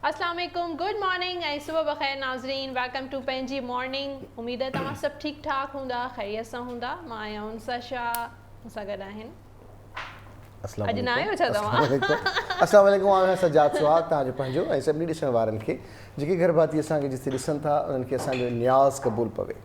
اسلام عليڪم good morning ۽ صبح بخير ناظرين welcome two پنهنجي مارننگ اميد آهي توهان سڀ ٺيڪ ٺاڪ هوندا خيريت سان هوندا مان آهيان انسا شاهه مون سان گڏ آهن اسلام اڄ نه آيو ڇا توهان اسلام عليڪم آهيان سجاد سهاڳ توهان جو پنهنجو ۽ سڀني ڏسڻ وارن کي جيڪي گهر ڀاتي اسان کي جتي ڏسن ٿا انهن کي اسان جو نياز قبول پوي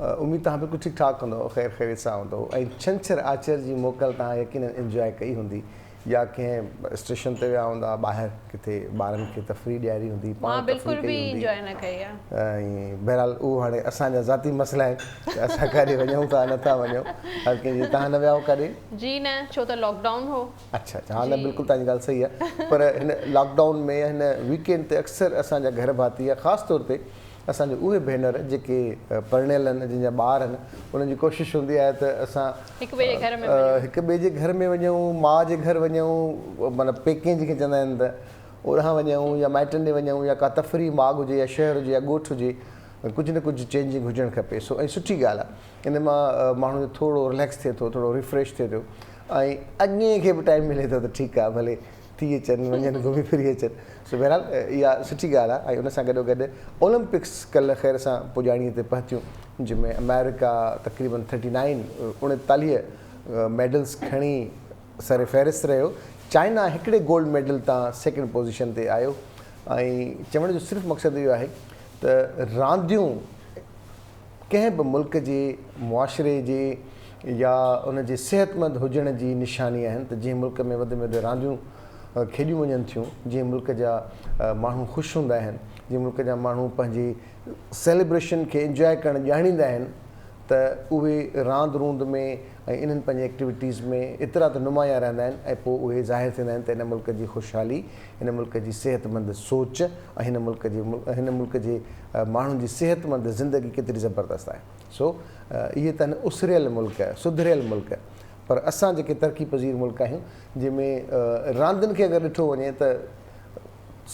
اميد توهان بلڪل ٺيڪ ٺاڪ هوندؤ خير خيريت سان هوندؤ ۽ ڇنڇر آچر جي موڪل توهان يقينن انجواء ڪئي هوندي يا ڪنهن اسٽيشن تي ويا هوندا ٻاهر ڪٿي ٻارن کي تفريح ڏياري هوندي پاڻ مان تفريح بلڪل ڪئي به هوندي انجواء نه ڪئي آ. ۽ بهرحال اهو هاڻي اسان جا ذاتي مسئلا آهن ته اسان ڪاڏي وڃون ٿا نه ٿا وڃون هر ڪنهن جي توهان نه ويا آهيو ڪاڏي؟ جي نه ڇو ته لاڪ ڊائون هو. اڇا اڇا ها نه جي. بلڪل توهان جي ڳالهه صحيح آهي پر هن لاڪ ڊائون ۾ هن ويڪينڊ تي اڪثر اسان جا گهر ڀاتي يا خاص طور تي اسان جون اهي ڀينر جيڪي پرڻيل آهن جن جا ٻار آهن انهن جي ڪوشش هوندي آهي ته اسان هڪ ٻئي جي گهر ۾ وڃون. هڪ ٻئي جي گهر ۾ وڃون ماء جي گهر وڃون معنيٰ پيڪين جنهن کي چوندا آهن ته اوڏانهن وڃون يا مائٽن ڏي وڃون يا ڪا تفريح ماڳ هجي يا شهر هجي يا ڳوٺ هجي ڪجهه نه ڪجهه چينجنگ هجڻ کپي سو ۽ سٺي ڳالهه آهي ان مان ماڻهو ٿورو رليڪس ٿئي ٿو ٿورو ريفريش ٿئي ٿو ۽ اڳئين کي به ٽائيم ملي ٿو ته ٺيڪ آهي ڀلي ٿي اچن وڃن گهمي ڦري اچن سو بهرحال اها سٺي ڳالهه آهي ۽ ان سان گڏو گڏ اولمپڪس ڪلهه خير سان پڄاڻي تي پهتيون جنهن ۾ آمريڪا تقريبن ٿرٽي نائن اڻيتاليهه ميڊلز کڻي سر فهرست رهيو چائنا هڪڙي گولڊ ميڊل تان سيڪنڊ پوزيشن تي آيو ۽ چوڻ جو صرف مقصد اهو آهي ته رانديون ڪنهن به ملڪ جي معاشري جي يا ان جي صحتمند هجڻ جي نشاني آهن ته جنهن ملڪ ۾ وڌ ۾ وڌ رانديون کيڏيون وڃن ٿيون، جنهن ملڪ جا ماڻهو خوش هوندا آهن، جنهن ملڪ جا ماڻهو پنهنجي سيليبريشن کي انجواء ڪرڻ ڄاڻيندا آهن ته اهي راند روند ۾ ۽ انهن پنهنجي ايڪٽيوٽيز ۾ ايترا ته نمايان رهندا آهن ۽ پوء اهي ظاهر ٿيندا آهن ته هن ملڪ جي خوشحالي، هن ملڪ جي صحتمند سوچ ۽ هن ملڪ جي هن ملڪ جي ماڻهن جي صحتمند زندگي ڪيتري زبردست آهي. سو اهي ته آهن اسريل ملڪ، سڌريل ملڪ، پر اسان جيڪي ترقي پذير ملڪ آهيون جنهن ۾ راندين کي اگر ڏٺو وڃي ته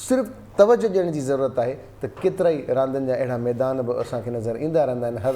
صرف توجه ڏيڻ جي ضرورت آهي ته ڪيترائي راندين جا اهڙا ميدان به اسان کي نظر ايندا رهندا آهن هر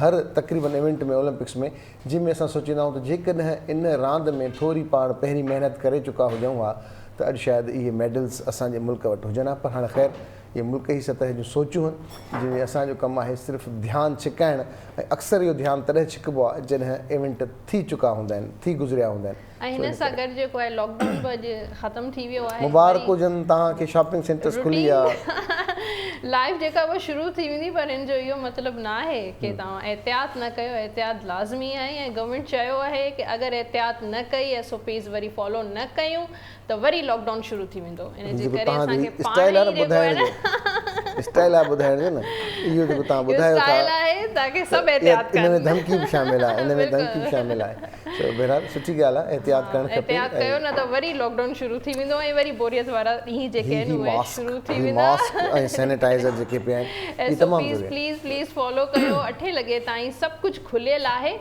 هر تقريبن ايونٽ ۾ اولمپڪس ۾ جنهن ۾ اسان سوچيندا آهيون ته جيڪڏهن ان راند ۾ ٿوري پاڻ پهرين محنت ڪري چڪا هجون ها ته اڄ شايد اهي ميڊلز اسان جي ملڪ وٽ هجن ها پر هاڻي خير اهي ملڪ جي سطح جون سوچون آهن جنهن ۾ اسان جو ڪم آهي صرف ڌيان ڇڪائڻ ۽ اڪثر اهو ڌيان تڏهن ڇڪبو آهي جڏهن ايونٽ ٿي چڪا هوندا آهن ٿي گذريا هوندا آهن. ۽ هن سان گڏ جيڪو آهي لاڪ ڊائون به اڄ ختم ٿي ويو آهي. مبارڪ هجن توهان کي شاپنگ سينٽرز کلي ويا. روٽين لائيف جيڪا اها شروع ٿي ويندي پر ان جو اهو مطلب نه آهي ڪي توهان احتياط نه ڪيو احتياط لازمي آهي ۽ گورنمينٽ چيو آهي ڪي اگر احتياط نه ڪئي ايس او پيز وري فالو نه ڪيون ته وري لاڪ ڊائون شروع ٿي ويندو ان جي جيڪو ڪري توهان اسان جو کي پاڻ اسٽائل آهي ئي نه جيڪو آهي ٻڌائڻ جو نه اسٽائل آهي ٻڌائڻ جو نه اهو جيڪو توهان اهو ٻڌايو ٿا اسٽائل آهي تاڪي ته سڀ اها احتياط ان ڪن ۾ ڌمڪي به شامل آهي ان ۾ ڌمڪي به بلڪل شامل آهي سو بهرحال سٺي ڳالهه آهي احتياط ها ڪرڻ کپي احتياط ۽ ڪيو نه ته وري لاڪ ڊائون شروع ٿي ويندو ۽ وري بوريت وارا ڏينهن جيڪي هي آهن هي اهي ماسڪ شروع ٿي هي ويندا ماسڪ ۽ سينيٽائزر جيڪي پيا آهن اهي ايس او تمام پيز ضروري آهن پليز پليز فالو ڪيو اٺين لڳي تائين سڀ ڪجهه کليل آهي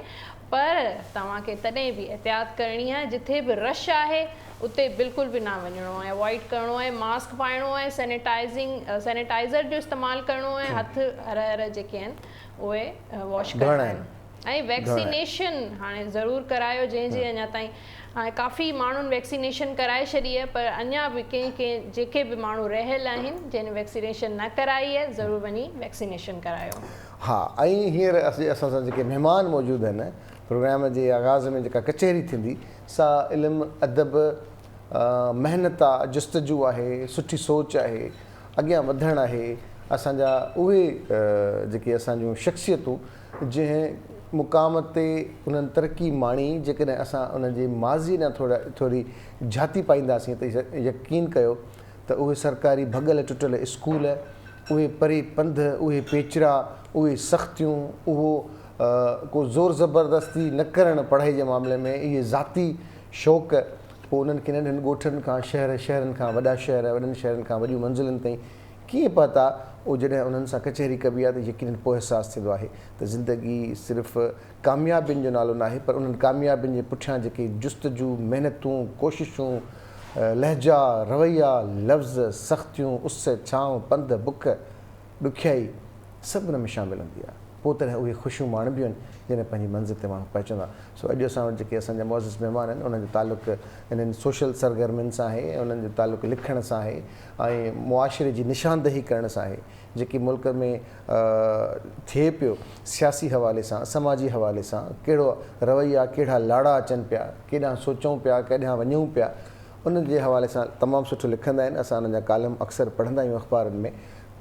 پر توهان کي تڏهن به احتياط ڪرڻي آهي جٿي به رش آهي اتي بلڪل به نه وڃڻو آهي اوائڊ ڪرڻو آهي ماسڪ پائڻو آهي سينيٽائزنگ سينيٽائزر جو استعمال ڪرڻو آهي هٿ هر هر جيڪي آهن اهي واش ڌوئڻا ڪرڻا آهن آهن ۽ ڌوئڻا آهن ويڪسينيشن هاڻي ضرور ڪرايو جنهن جي اڃا تائين هاڻي ڪافي ماڻهن ويڪسينيشن ڪرائي ڇڏي آهي پر اڃا به ڪنهن ڪنهن جيڪي به ماڻهو رهيل آهن جنهن ويڪسينيشن نه ڪرائي آهي ضرور وڃي ويڪسينيشن ڪرايو. ها ۽ هينئر اسان سان جيڪي مهمان موجود آهن پروگرام جي آغاز ۾ جيڪا ڪچهري ٿيندي سا علم ادب محنت آ جستجو آهي سٺي سوچ آهي اڳيان وڌڻ آهي اسان جا اهي جيڪي اسان جون شخصيتون جنهن مقام تي انهن ترقي ماڻي جيڪڏهن اسان انهن جي ماضي ڏانهن ٿورا ٿوري جهاتي پائينداسين ته يقين ڪيو ته اهي سرڪاري ڀڳل ٽٽل اسڪول، اهي پري پنڌ، اهي پيچرا، اهي سختيون، اهو ڪو زور زبردستي نه ڪرڻ پڙهائي جي معاملي ۾ اهي ذاتي شوق پوء انهن کي ننڍن ڳوٺن کان شهر، شهرن کان وڏا شهر، وڏن شهرن کان وڏيون منزلن تائين ڪيئن پهتا، اهو جڏهن انهن سان ڪچهري ڪبي آهي ته يقينن پوء احساس ٿيندو آهي ته زندگي صرف ڪاميابين جو نالو ناهي پر انهن ڪاميابين جي پٺيان جيڪي جستجو، محنتون، ڪوششون، لهجا، رويا، لفظ، سختيون، اس، ڇانو، پنڌ، بک، ڏکيائي سڀ ان ۾ شامل هوندي آهي. پوء تڏهن اهي خوشيون ماڻبيون آهن جڏهن پنهنجي منزل تي ماڻهو پهچندو آهي. سو اڄ اسان وٽ جيڪي اسان جا معزز مهمان آهن انهن جو تعلق انهن سوشل سرگرمين سان آهي ۽ انهن جو تعلق لکڻ سان آهي ۽ معاشري جي نشاندهي ڪرڻ سان آهي جيڪي ملڪ ۾ ٿئي پيو سياسي حوالي سان سماجي حوالي سان ڪهڙو رويا ڪهڙا لاڙا اچن پيا ڪيڏانهن سوچون پيا ڪيڏانهن وڃون پيا ان جي حوالي سان تمام سٺو لکندا آهن اسان انهن جا ڪالم اڪثر پڙهندا آهيون اخبارن ۾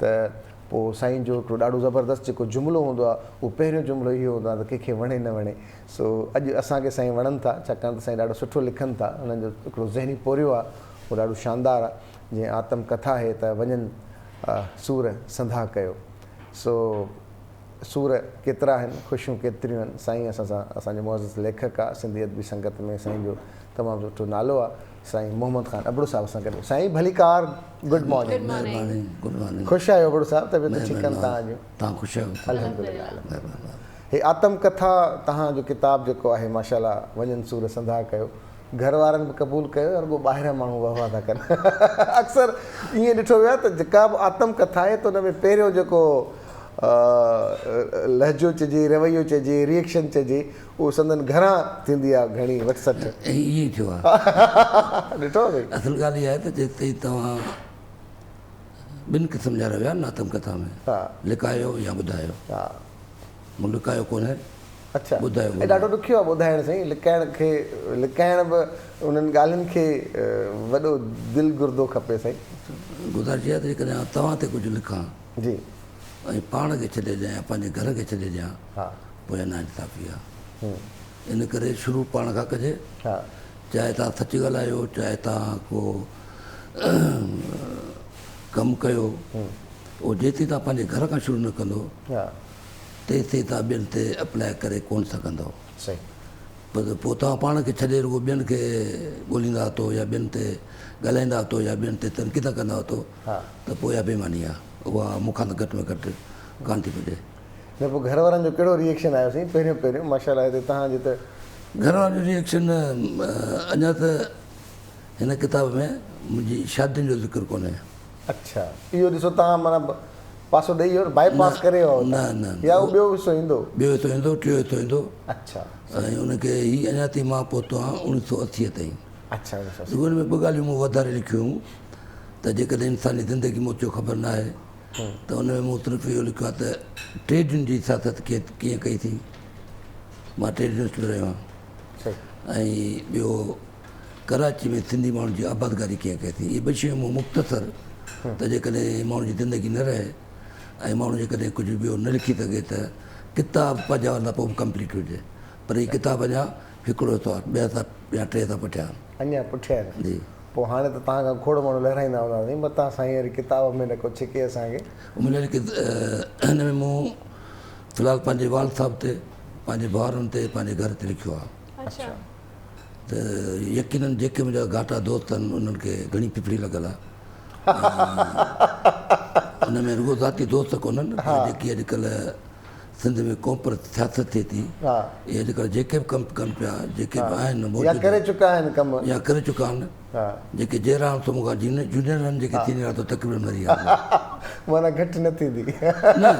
ته پوء سائين جو هڪڙو ڏاڍو زبردست جيڪو جملو هوندو آهي اهو پهريون جملو اهو هوندو آهي ته ڪنهن کي وڻي نه وڻي سو اڄ اسان کي سائين وڻن ٿا ڇاڪاڻ ته سائين ڏاڍو سٺو لکن ٿا انهن جو هڪڙو ذهني پورهيو آهي اهو ڏاڍو شاندار آهي جيئن آتم ڪٿا آهي ته وڃن سور سنڌا ڪيو سو سور ڪيترا آهن خوشيون ڪيتريون آهن سائين اسان سان اسان جو معزز ليکڪ آهي سنڌي ادبي سنگت ۾ سائين جو تمام سٺو نالو آهي سائين محمد خان ابڙو صاحب اسان گڏ سائين ڀليڪار گڊ مارننگ مهرباني گڊ مارننگ خوش آهيو ابڙو صاحب طبيعت ٺيڪ آهن توهان جون توهان خوش آهيو الحمدلله الحمدلله هي آتم ڪٿا توهان جو ڪتاب جيڪو آهي ماشاءالله وڃن سور سنڌا ڪيو گهر وارن به قبول ڪيو يا رڳو ٻاهريان ماڻهو واه واه ٿا ڪن اڪثر ائين ڏٺو ويو آهي ته جيڪا به آتم ڪٿا آهي ته ان ۾ پهريون جيڪو لهجو چئجي رويو چئجي ريئڪشن چئجي اهو سندن گهران ٿيندي آهي گهڻي وٺ سٺ. ائين ئي ٿيو آهي. ڏٺو سائين. اصل ڳالهه اها آهي ته جيستائين توهان ٻن قسم جا رويا آهن آتم ڪٿا ۾ لڪايو يا ٻڌايو. مون لڪايو ڪونهي اڇا ٻڌايو ۽ ڏاڍو ڏکيو آهي ٻڌائڻ سائين لڪائڻ کي لڪائڻ به انهن ڳالهين کي وڏو دل گردو کپي سائين. گذارش اها آهي ته جيڪڏهن آء توهان تي ڪجهه لکان جي. ۽ پاڻ کي ڇڏي ڏيان يا پنهنجي گهر کي ڇڏي ڏيان پوء اها ناانصافي آهي. ان ڪري شروع پاڻ کان ڪجي. چاهي توهان سچ ڳالهايو، چاهي توهان ڪو ڪم ڪيو، اهو جيستائين توهان پنهنجي گهر کان شروع نه ڪندو تيستائين توهان ٻين تي اپلاء ڪري ڪونه سگهندؤ. پر پوء توهان پاڻ کي ڇڏي رڳو ٻين کي ڳوليندا اٿو يا ٻين تي ڳالهائيندا اٿو يا ٻين تي تنقيد ڪندا اٿو ته پوء اها بيماني آهي. اها مون کان ته گهٽ ۾ گهٽ ڪانه ٿي پڄي. نه پوء گهر وارن جو ڪهڙو ري ايڪشن آيو سائين پهريون پهريون ماشاء الله هتي تهان جي ته. گهر وارن جو ري ايڪشن اڃا ته هن ڪتاب ۾ منهنجي شادين جو ذڪر ڪونهي. اڇا اهو ڏسو تهان معنيٰ پاسو ڏئي ويو بائي پاس ڪري ويو نه نه يا اهو ٻيو حصو ايندو. ٻيو حصو ايندو ٽيون حصو ايندو. اڇا. ۽ ان کي هي اڃا تائين مان پهتو آهيان اوڻيهه سو اسي تائين. اڇا اوڻيهه سو اسي. رڳو ان ۾ ٻه ڳالهيون مون وڌاري لکيون هيون ته جيڪڏهن انساني زندگي موت جو خبر نه آهي ته ان ۾ مون صرف اهو لکيو آهي ته ٽيڊ يونين جي سياست ڪيئن ڪئي ٿي، مان ٽيڊ يونينسٽ به رهيو آهيان ۽ ٻيو ڪراچي ۾ سنڌي ماڻهن جي آبادگاري ڪيئن ڪئي ٿي. اهي ٻه شيون مون مختصر ته جيڪڏهن ماڻهن جي زندگي نه رهي ۽ ماڻهو جيڪڏهن ڪجهه ٻيو نه لکي سگهي ته ڪتاب پنهنجي حوالي سان پوء به ڪمپليٽ هجي پر هي ڪتاب اڃا هڪڙو حصو آهي، ٻه حصا يا ٽي حصا پٺيان آهن. اڃا پٺيان آهن. جي. پوء هاڻي ته توهان کان کوڙ ماڻهو لهرائيندا هوندا سائين متان سائين واري ڪتاب ۾ نه ڪو ڇڪي اسان کي. منهنجا جيڪي هن ۾ مون في الحال پنهنجي والد صاحب تي، پنهنجي ڀائرن تي، پنهنجي گهر تي لکيو آهي. اڇا. ته يقينن جيڪي منهنجا گهاٽا دوست آهن انهن کي گهڻي ڦڦڙي لڳل آهي. ان ۾ رڳو ذاتي دوست ڪونهن پر جيڪي اڄڪلهه سنڌ ۾ قومپرست سياست ٿئي ٿي اهي اڄڪلهه جيڪي به ڪم ڪن پيا جيڪي به آهن موجود يا ڪري چڪا آهن ڪم يا ڪري چڪا آهن جيڪي جيئرا آهن سو مون کان جونيئر آهن جيڪي سينيئر آهن سو تقريبن مري ويا آهن. معنيٰ گهٽ نه ٿيندي. نه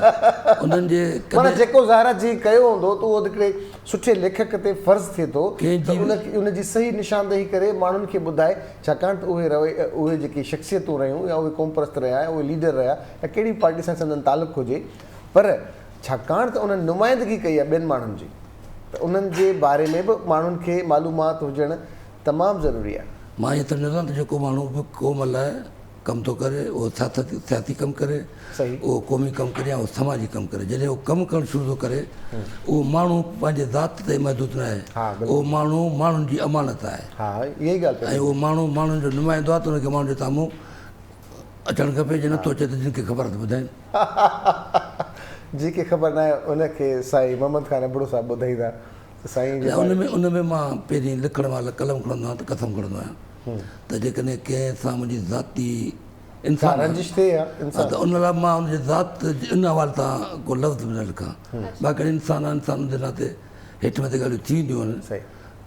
انهن جي معنيٰ جيڪو ظاهر آهي جنهن ڪيو هوندو ته اهو هڪڙي سٺي ليکڪ تي فرض ٿئي ٿو ته ان جي صحيح نشاندهي ڪري ماڻهن کي ٻڌائي ڇاڪاڻ ته اهي اهي جيڪي شخصيتون رهيون يا اهي قومپرست رهيا يا اهي ليڊر رهيا يا ڪهڙي به پارٽي سان سندن تعلق هجي پر ڇاڪاڻ ته انهن نمائندگي ڪئي آهي ٻين ماڻهن جي ته انهن جي باري ۾ به ماڻهن کي معلومات هجڻ تمام ضروري آهي. مان ائين سمجهندو آهيان ته جيڪو ماڻهو به قوم لاء ڪم ٿو ڪري اهو سياست سياسي ڪم ڪري اهو قومي ڪم ڪري يا اهو سماجي ڪم ڪري جڏهن اهو ڪم ڪرڻ شروع ٿو ڪري اهو ماڻهو پنهنجي ذات تي محدود نه آهي اهو ماڻهو ماڻهن جي امانت آهي ۽ اهو ماڻهو ماڻهن جو نمائندو آهي ته ان کي ماڻهن جي سامهون اچڻ کپي جي نٿو اچي ته جن کي خبر آهي ته ٻڌائين. جنهن کي خبر ناهي ان کي سائين محمد خان ابڙو صاحب ٻڌائيندا ته سائين جي ان ۾ ان ۾ مان پهرين لکڻ مهل قلم کڻندو آهيان ته قسم کڻندو آهيان ته جيڪڏهن ڪنهن سان منهنجي ذاتي انسان رنجش ٿئي ها انسان ته ان لاء مان ان جي ذات ان حوالي سان ڪو لفظ به نه لکان باقي انسان آهي انسان جي ناتي هيٺ مٿي ڳالهيون ٿي وينديون آهن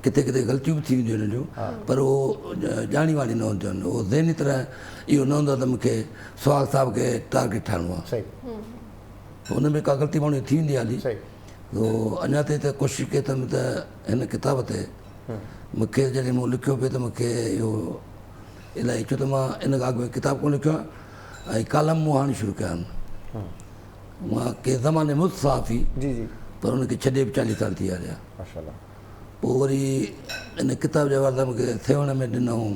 ڪٿي ڪٿي غلطيون به ٿي وينديون آهن انهن جون پر اهو ڄاڻي واڻي نه هونديون آهن اهو ذهني طرح اهو نه هوندو آهي ته مون کي سهاڳ صاحب کي ٽارگيٽ ٺاهڻو آهي. ان ۾ ڪا غلطي ماڻهو جي ٿي ويندي آهي هلي. سو اڃا تائين ته ڪوشش ڪئي اٿم ته هن ڪتاب تي مون کي جڏهن مون لکيو پئي ته مون کي اهو الائي ڇو ته مان ان کان اڳ ۾ ڪتاب ڪونه لکيو آهي ۽ ڪالم مون هاڻي شروع ڪيا آهن. مان ڪنهن زماني ۾ هوس صحافي پر ان کي ڇڏي به چاليهه سال ٿي ويا هليا. پوء وري ان ڪتاب جي حوالي سان مون کي سيوهڻ ۾ ڏنائون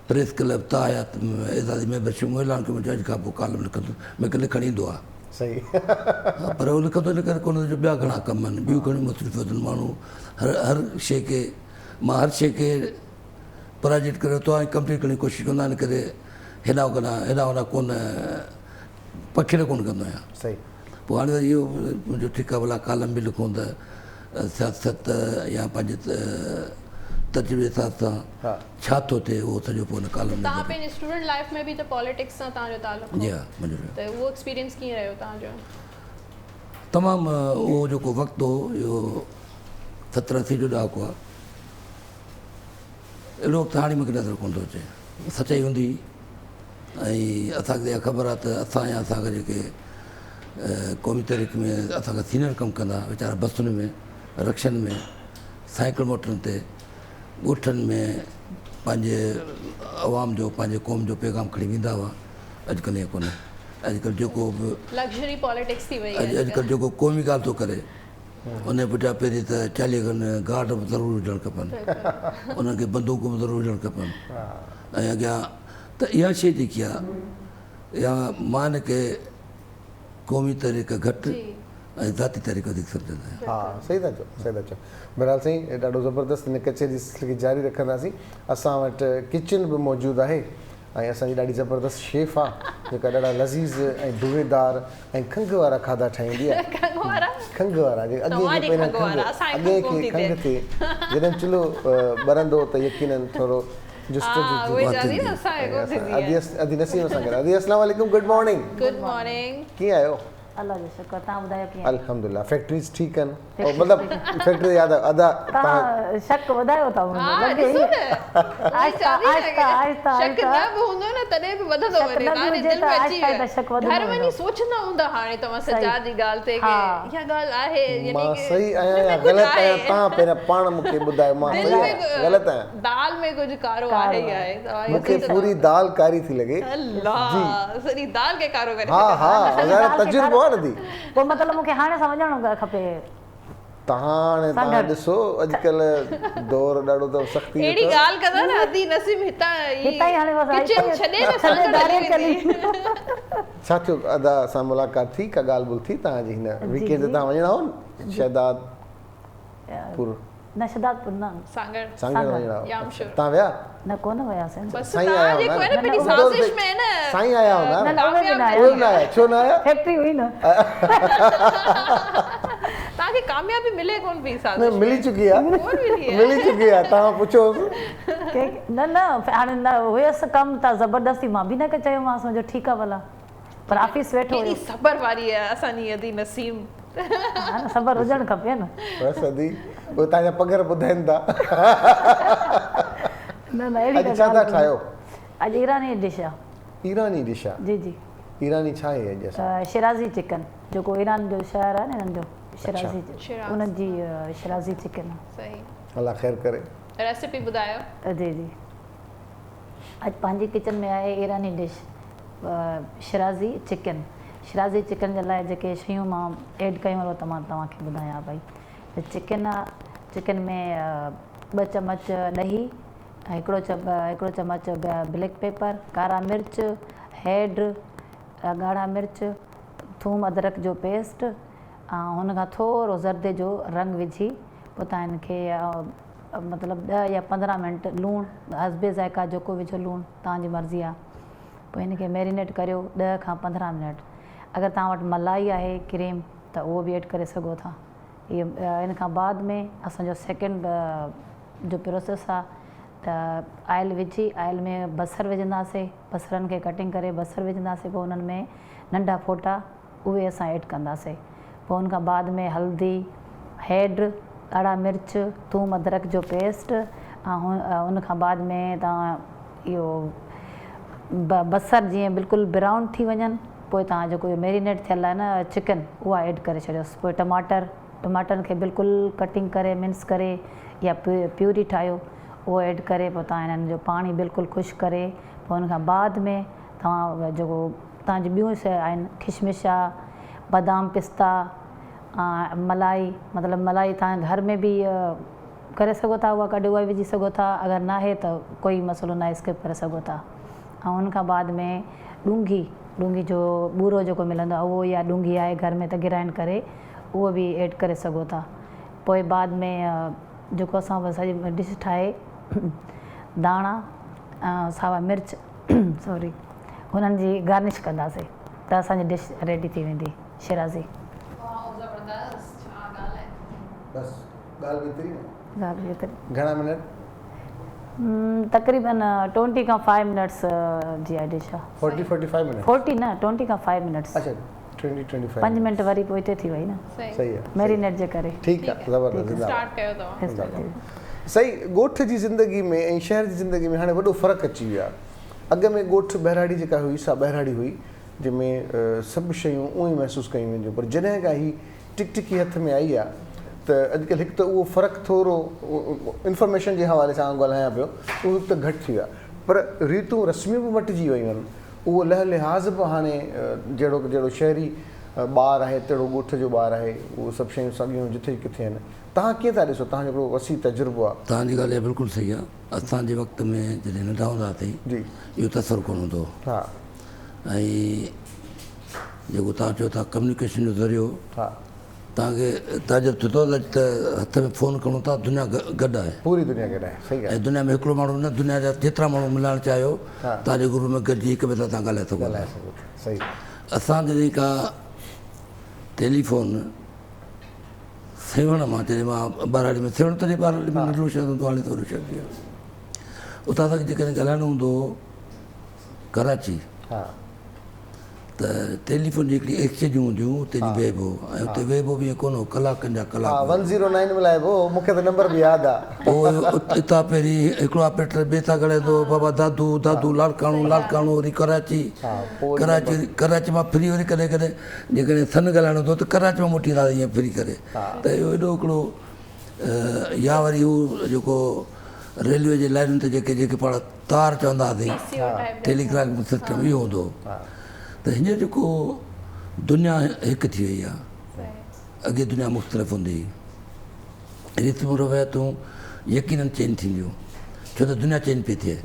پريس ڪلب تاحيات اعزازي ميمبرشپ. مون اعلان ڪيو مون چيو اڄ کان پوء ڪالم لکندس. مون کي لکڻ ايندو آهي. پر اهو لکندو ان ڪري ڪونه جو ٻيا گهڻا ڪم آهن، ٻيون گهڻيون مصروفيتون آهن. ماڻهو هر هر شيء کي مان هر شيء کي پراجيڪٽ ڪري ورتو آهي ۽ ڪمپليٽ ڪرڻ جي ڪوشش ڪندو آهيان ان ڪري هيڏانهن ڪڏهن هيڏانهن هوڏانهن ڪونه پکيڙ ڪونه ڪندو آهيان. پوء هاڻي وري اهو منهنجو ٺيڪ آهي ڀلا ڪالم به لکون ته سياست يا پنهنجي تجربي حساب سان ڇا ٿو ٿئي اهو سڄو پوء ان ڪالم ۾ توهان پنهنجي اسٽوڊنٽ لائيف ۾ به ته پاليٽڪس سان توهان جو تعلق هو. جي ها منهنجو رهيو. ته اهو ايڪسپيرينس ڪيئن رهيو توهان جو؟ تمام اهو جيڪو وقت هو اهو 70 80 جو ڏهاڪو آهي. اهڙو وقت هاڻي مون کي نظر ڪونه ٿو اچي. سچائي هوندي هئي ۽ اسان کي اها خبر آهي ته اسان يا اسان کان جيڪي قومي تحريڪ ۾ اسان کان سينئر ڪم ڪندا ويچارا بسن ۾ رڪشن ۾ سائيڪل موٽرن تي ڳوٺن ۾ پنهنجي عوام جو پنهنجي قوم جو پيغام کڻي ويندا هئا. اڄڪلهه ائين ڪونهي. اڄڪلهه جيڪو به لگزري پاليٽڪس ٿي وئي آهي. اڄڪلهه جيڪو قومي ڳالهه ٿو ڪري ان جي پٺيان پهرين ته 40 کن گارڊ به ضرور هجڻ کپن، انهن کي بندوقون به ضرور هجڻ کپن ۽ اڳيان ته اها شيء جيڪي آهي اها مان هن کي قومي تحريڪ گهٽ ۽ ذاتي تحريڪ وڌيڪ سمجهندو آهيان. ها صحيح ٿا چئو صحيح ٿا چئو. بهرحال سائين ڏاڍو زبردست هن ڪچهري جي سلسلي کي جاري رکنداسين. اسان وٽ ڪچن به موجود آهي. ۽ اسان جي ڏاڍي زبردست شيف آ جيڪا ڏاڍا لذيذ ۽ ڌوئيدار ۽ کنگهه وارا کاڌا ٺاهيندي آ. کنگهه وارا؟ کنگهه وارا جيڪي اڳئين کي پهريان کنگهه اڳئين کي کنگهه ٿئي جڏهن چلهو ٻرندو ته يقينن ٿورو جستجو ٿيندي. ادي نسيم سان گڏ ادي اسلام عليڪم گڊ مارننگ. Good morning. ڪيئن آهيو؟ الله جو شڪر توهان ٻڌايو ڪيئن آهيو. الحمدلله فيڪٽريز ٺيڪ آهن مطلب فيڪٽري ياد آيو ادا توهان شڪ وڌايو ٿا منهنجو لڳي ڏسو نه آهسته آهسته آهسته شڪ نه به هوندو نه تڏهن به وڌندو وڃي توهان جي دل ۾ اچي ويو گهر وڃي سوچندا هوندا هاڻي توهان سجاد جي ڳالهه تي ڪي اها ڳالهه آهي يعني مان صحيح آهيان يا غلط آهيان توهان پهريان پاڻ مون کي ٻڌايو مان صحيح آهيان غلط آهيان. دال ۾ ڪجهه ڪارو آهي ئي آهي. مون کي پوري دال ڪاري ٿي لڳي. الله سڄي دال کي ڪارو ڪري ها ڇڏيو. ها ظاهر تجربو آهي نه the. پوء مطلب مون کي هاڻي سان وڃڻو کپي. تهان هاڻي تهان ڏسو اڄڪلهه دور ڏاڍو ته سختي جو اهڙي اٿو. ڳالهه ڪندا نه ادي نسيم هتان ئي ڪچن ڇڏي نه سانگهڙ هلي ويندي. ڇا ٿيو ادا سان ملاقات ٿي ڪا ڳالهه ٻولهه ٿي تهان جي هن ويڪينڊ تي تهان وڃڻا هو نه شهداد پور. نه شھدادپور نه. سانگهڙ. سانگهڙ وڃڻا هئا. ڄامشورو. تان ويا؟ نه ڪونه وياسين. بس تان جيڪو آهي نه پنهنجي سازش ۾ نه. سائين آيا هوندا نه نه اهي به نه آيا. اهي به نه آيا ڇو نه آيا؟ فيڪٽري هئي نه. تان کي ڪاميابي ملي ڪونه پئي سازش ۾. نه ملي چڪي آ. ڪونه ملي آ. ملي چڪي آ تان پڇوس. نه نه هاڻي نه هيس ڪم ته زبردستي مان به نه چيومانس جو ٺيڪ آ ڀلا پر آفيس ويٺو هيو. ڪيڏي صبر واري آ اسان جي ادي نسيم. ها نه صبر هجڻ کپي نه. بس ادي اهي توهان جا پگهر ٻڌائين ٿا. نه نه اهڙي اڄ ڇا ٿا ٺاهيو؟ اڄ ايراني ڊش آ. ايراني ڊش آ؟ جي جي. ايراني ڇا آهي اڄ اسان؟ شيرازي چڪن جيڪو ايران جو شهر آهي نه انهن جو شيرازي انهن جي شيرازي چڪن آ. صحيح. الله خير ڪري. ريسيپي ٻڌايو. جي جي اڄ پنهنجي ڪچن ۾ آهي ايراني dish Shirazi chicken Shirazi chicken جي لاء جيڪي شيون مان ايڊ ڪيون اهو ته مان توهان کي ٻڌايان پئي ته چڪن آ چڪن ۾ ٻه چمچ ڏهي هڪڙو هڪڙو چمچ بليڪ پيپر ڪارا مرچ هيڊ ڳاڙها مرچ ٿوم ادرڪ جو پيسٽ ۽ هن کان ٿورو زردي جو رنگ وجهي پوء توهان هن کي مطلب ڏهه يا 15 منٽ لوڻ حسب ذائقه جيڪو وجهو لوڻ توهان جي مرضي آ پوء هن کي ميرينيٽ ڪريو 10 کان 15 منٽ اگر توهان وٽ ملائي آهي ڪريم ته اهو به ايڊ ڪري سگهو ٿا اهي ان کان بعد ۾ اسان جو سيڪنڊ جو پروسيس آ ته آئل وجهي آئل ۾ بصر وجهنداسي بصرن کي ڪٽنگ ڪري بصر وجهنداسي پوء انهن ۾ ننڍا ڦوٽا اهي اسان ايڊ ڪنداسي پوء ان کان بعد ۾ هلدي، هيڊ، ڳاڙها مرچ، ٿوم ادرڪ جو پيسٽ ۽ ان کان بعد ۾ توهان اهو بصر جيئن بلڪل برائون ٿي وڃن پوء توهان جيڪو اهو ميرينيٽ ٿيل آهي نه چڪن اها ايڊ ڪري ڇڏيوس پوء ٽماٽر ٽماٽرن کي بلڪل ڪٽنگ ڪري منس ڪري يا پيوري ٺاهيو اهو ايڊ ڪري پوء توهان انهن جو پاڻي بلڪل خشڪ ڪري پوء ان کان بعد ۾ توهان جيڪو توهان جون ٻيون شيون آهن کشمش آ بادام پستا ملائي مطلب ملائي توهان گهر ۾ به ڪري سگهو ٿا اها ڪڍي اها به وجهي سگهو ٿا اگر ناهي ته ڪوئي مسئلو ناهي اسڪپ ڪري سگهو ٿا ۽ ان کان بعد ۾ ڏونگهي ڏونگهي جو ٻورو جيڪو ملندو آهي اهو يا ڏونگهي آهي گهر ۾ ته گرائنڊ ڪري اهو به ايڊ ڪري سگهو ٿا پوء بعد ۾ جيڪو اسان سڄي ڊش ٺاهي ڌاڻا ساوا مرچ سوري انهن جي گارنش ڪنداسي ته اسان جي ڊش ريڊي ٿي ويندي شيرازي. واو زبردست ڇا ڳالهه آهي. بس ڳالهه به ايتري نه. ڳالهه به ايتري. گهڻا منٽ؟ تقريبن ٽونٽي کان فائيو منٽس جي آهي dish. Forty forty five minutes. Forty نه ٽونٽي کان فائيو منٽس. اڇا ٽوئنٽي ٽوئنٽي فائيو. پنج منٽ وري پوئتي ٿي وئي نه. صحيح آهي. ميرينيٽ جي ڪري. ٺيڪ آهي زبردست زنده اسٽارٽ ڪيو توهان. صحيح ڳوٺ جي زندگي ۾ ۽ شهر جي زندگي ۾ هاڻي وڏو فرق اچي ويو آهي. اڳ ۾ ڳوٺ ٻهراڙي جيڪا هئي سا ٻهراڙي هئي جنهن ۾ سڀ شيون اونئن ئي محسوس ڪيون وينديون پر جڏهن کان هي ٽڪٽڪي هٿ ۾ آئي آ ته اڄڪلهه هڪ ته اهو فرق ٿورو انفارميشن جي حوالي سان آئون ڳالهايان پيو اهو هڪ ته گهٽ ٿي ويو آ پر ريتون رسميون به مٽجي ويون آهن اهو لهه لحاظ به هاڻي جهڙو جهڙو شهري ٻار آهي تهڙو ڳوٺ جو ٻار آهي اهو سڀ شيون ساڳيون جٿي ڪٿي آهن توهان ڪيئن ٿا ڏسو توهان جو هڪڙو وسيع تجربو آ. توهان جي ڳالهه اها بلڪل صحيح آ اسان جي وقت ۾ جڏهن ننڍا هوندا هئاسين اهو تصور ڪونه هوندو هو ۽ جيڪو توهان چئو ٿا ڪميونيڪيشن جو ذريعو توهان کي تعجب ٿيندو ته اڄ ته هٿ ۾ فون کڻو ٿا دنيا گڏ آهي. پوري دنيا گڏ آهي صحيح ڳالهه. ۽ دنيا ۾ هڪڙو ماڻهو نه دنيا جا جيترا ماڻهو ملائڻ چاهيو توهان جي گروپ ۾ گڏجي هڪ ٻئي سان توهان ڳالهائي سگهو ٿا. ڳالهائي سگهو ٿا صحيح. اسان جڏهن ڪا ٽيليفون سيوهڻ مان جڏهن مان ٻهراڙي ۾ سيوهڻ تڏهن ٻهراڙي ۾ ننڍڙو شهر هوندو هاڻي ته وڏو شهر ٿي ويو اتان اسان کي جيڪڏهن ڳالهائڻو هوندو هو ڪراچي ته ٽيليفون جي هڪڙي ايڪسچينجون هونديون هيون اتي وڃي ويهبو هو ۽ اتي ويهبو به ائين ڪونه هو ڪلاڪن جا ڪلاڪ. ها ون زيرو نائين ملائبو هو مون کي ته نمبر به ياد آ. پوء اتان پهرين هڪڙو آپريٽر ٻئي سان ڳالهائيندو هو بابا دادو دادو لاڙڪاڻو لاڙڪاڻو وري ڪراچي ڪراچي وري ڪراچي مان ڦري وري ڪڏهن ڪڏهن جيڪڏهن سن ڳالهائڻو هوندو هو ته ڪراچي مان موٽي ايندا هئاسين ائين ڦري ڪري ته اهو ايڏو هڪڙو يا وري هو جيڪو ريلوي جي لائنن تي جيڪي جيڪي پاڻ تار چوندا هئاسين ٽيليگراف سسٽم اهو هوندو هو ته هينئر جيڪو دنيا هڪ ٿي وئي آهي اڳي دنيا مختلف هوندي هئي ريتون روايتون يقينن چينج ٿينديون ڇو ته دنيا چينج پئي ٿئي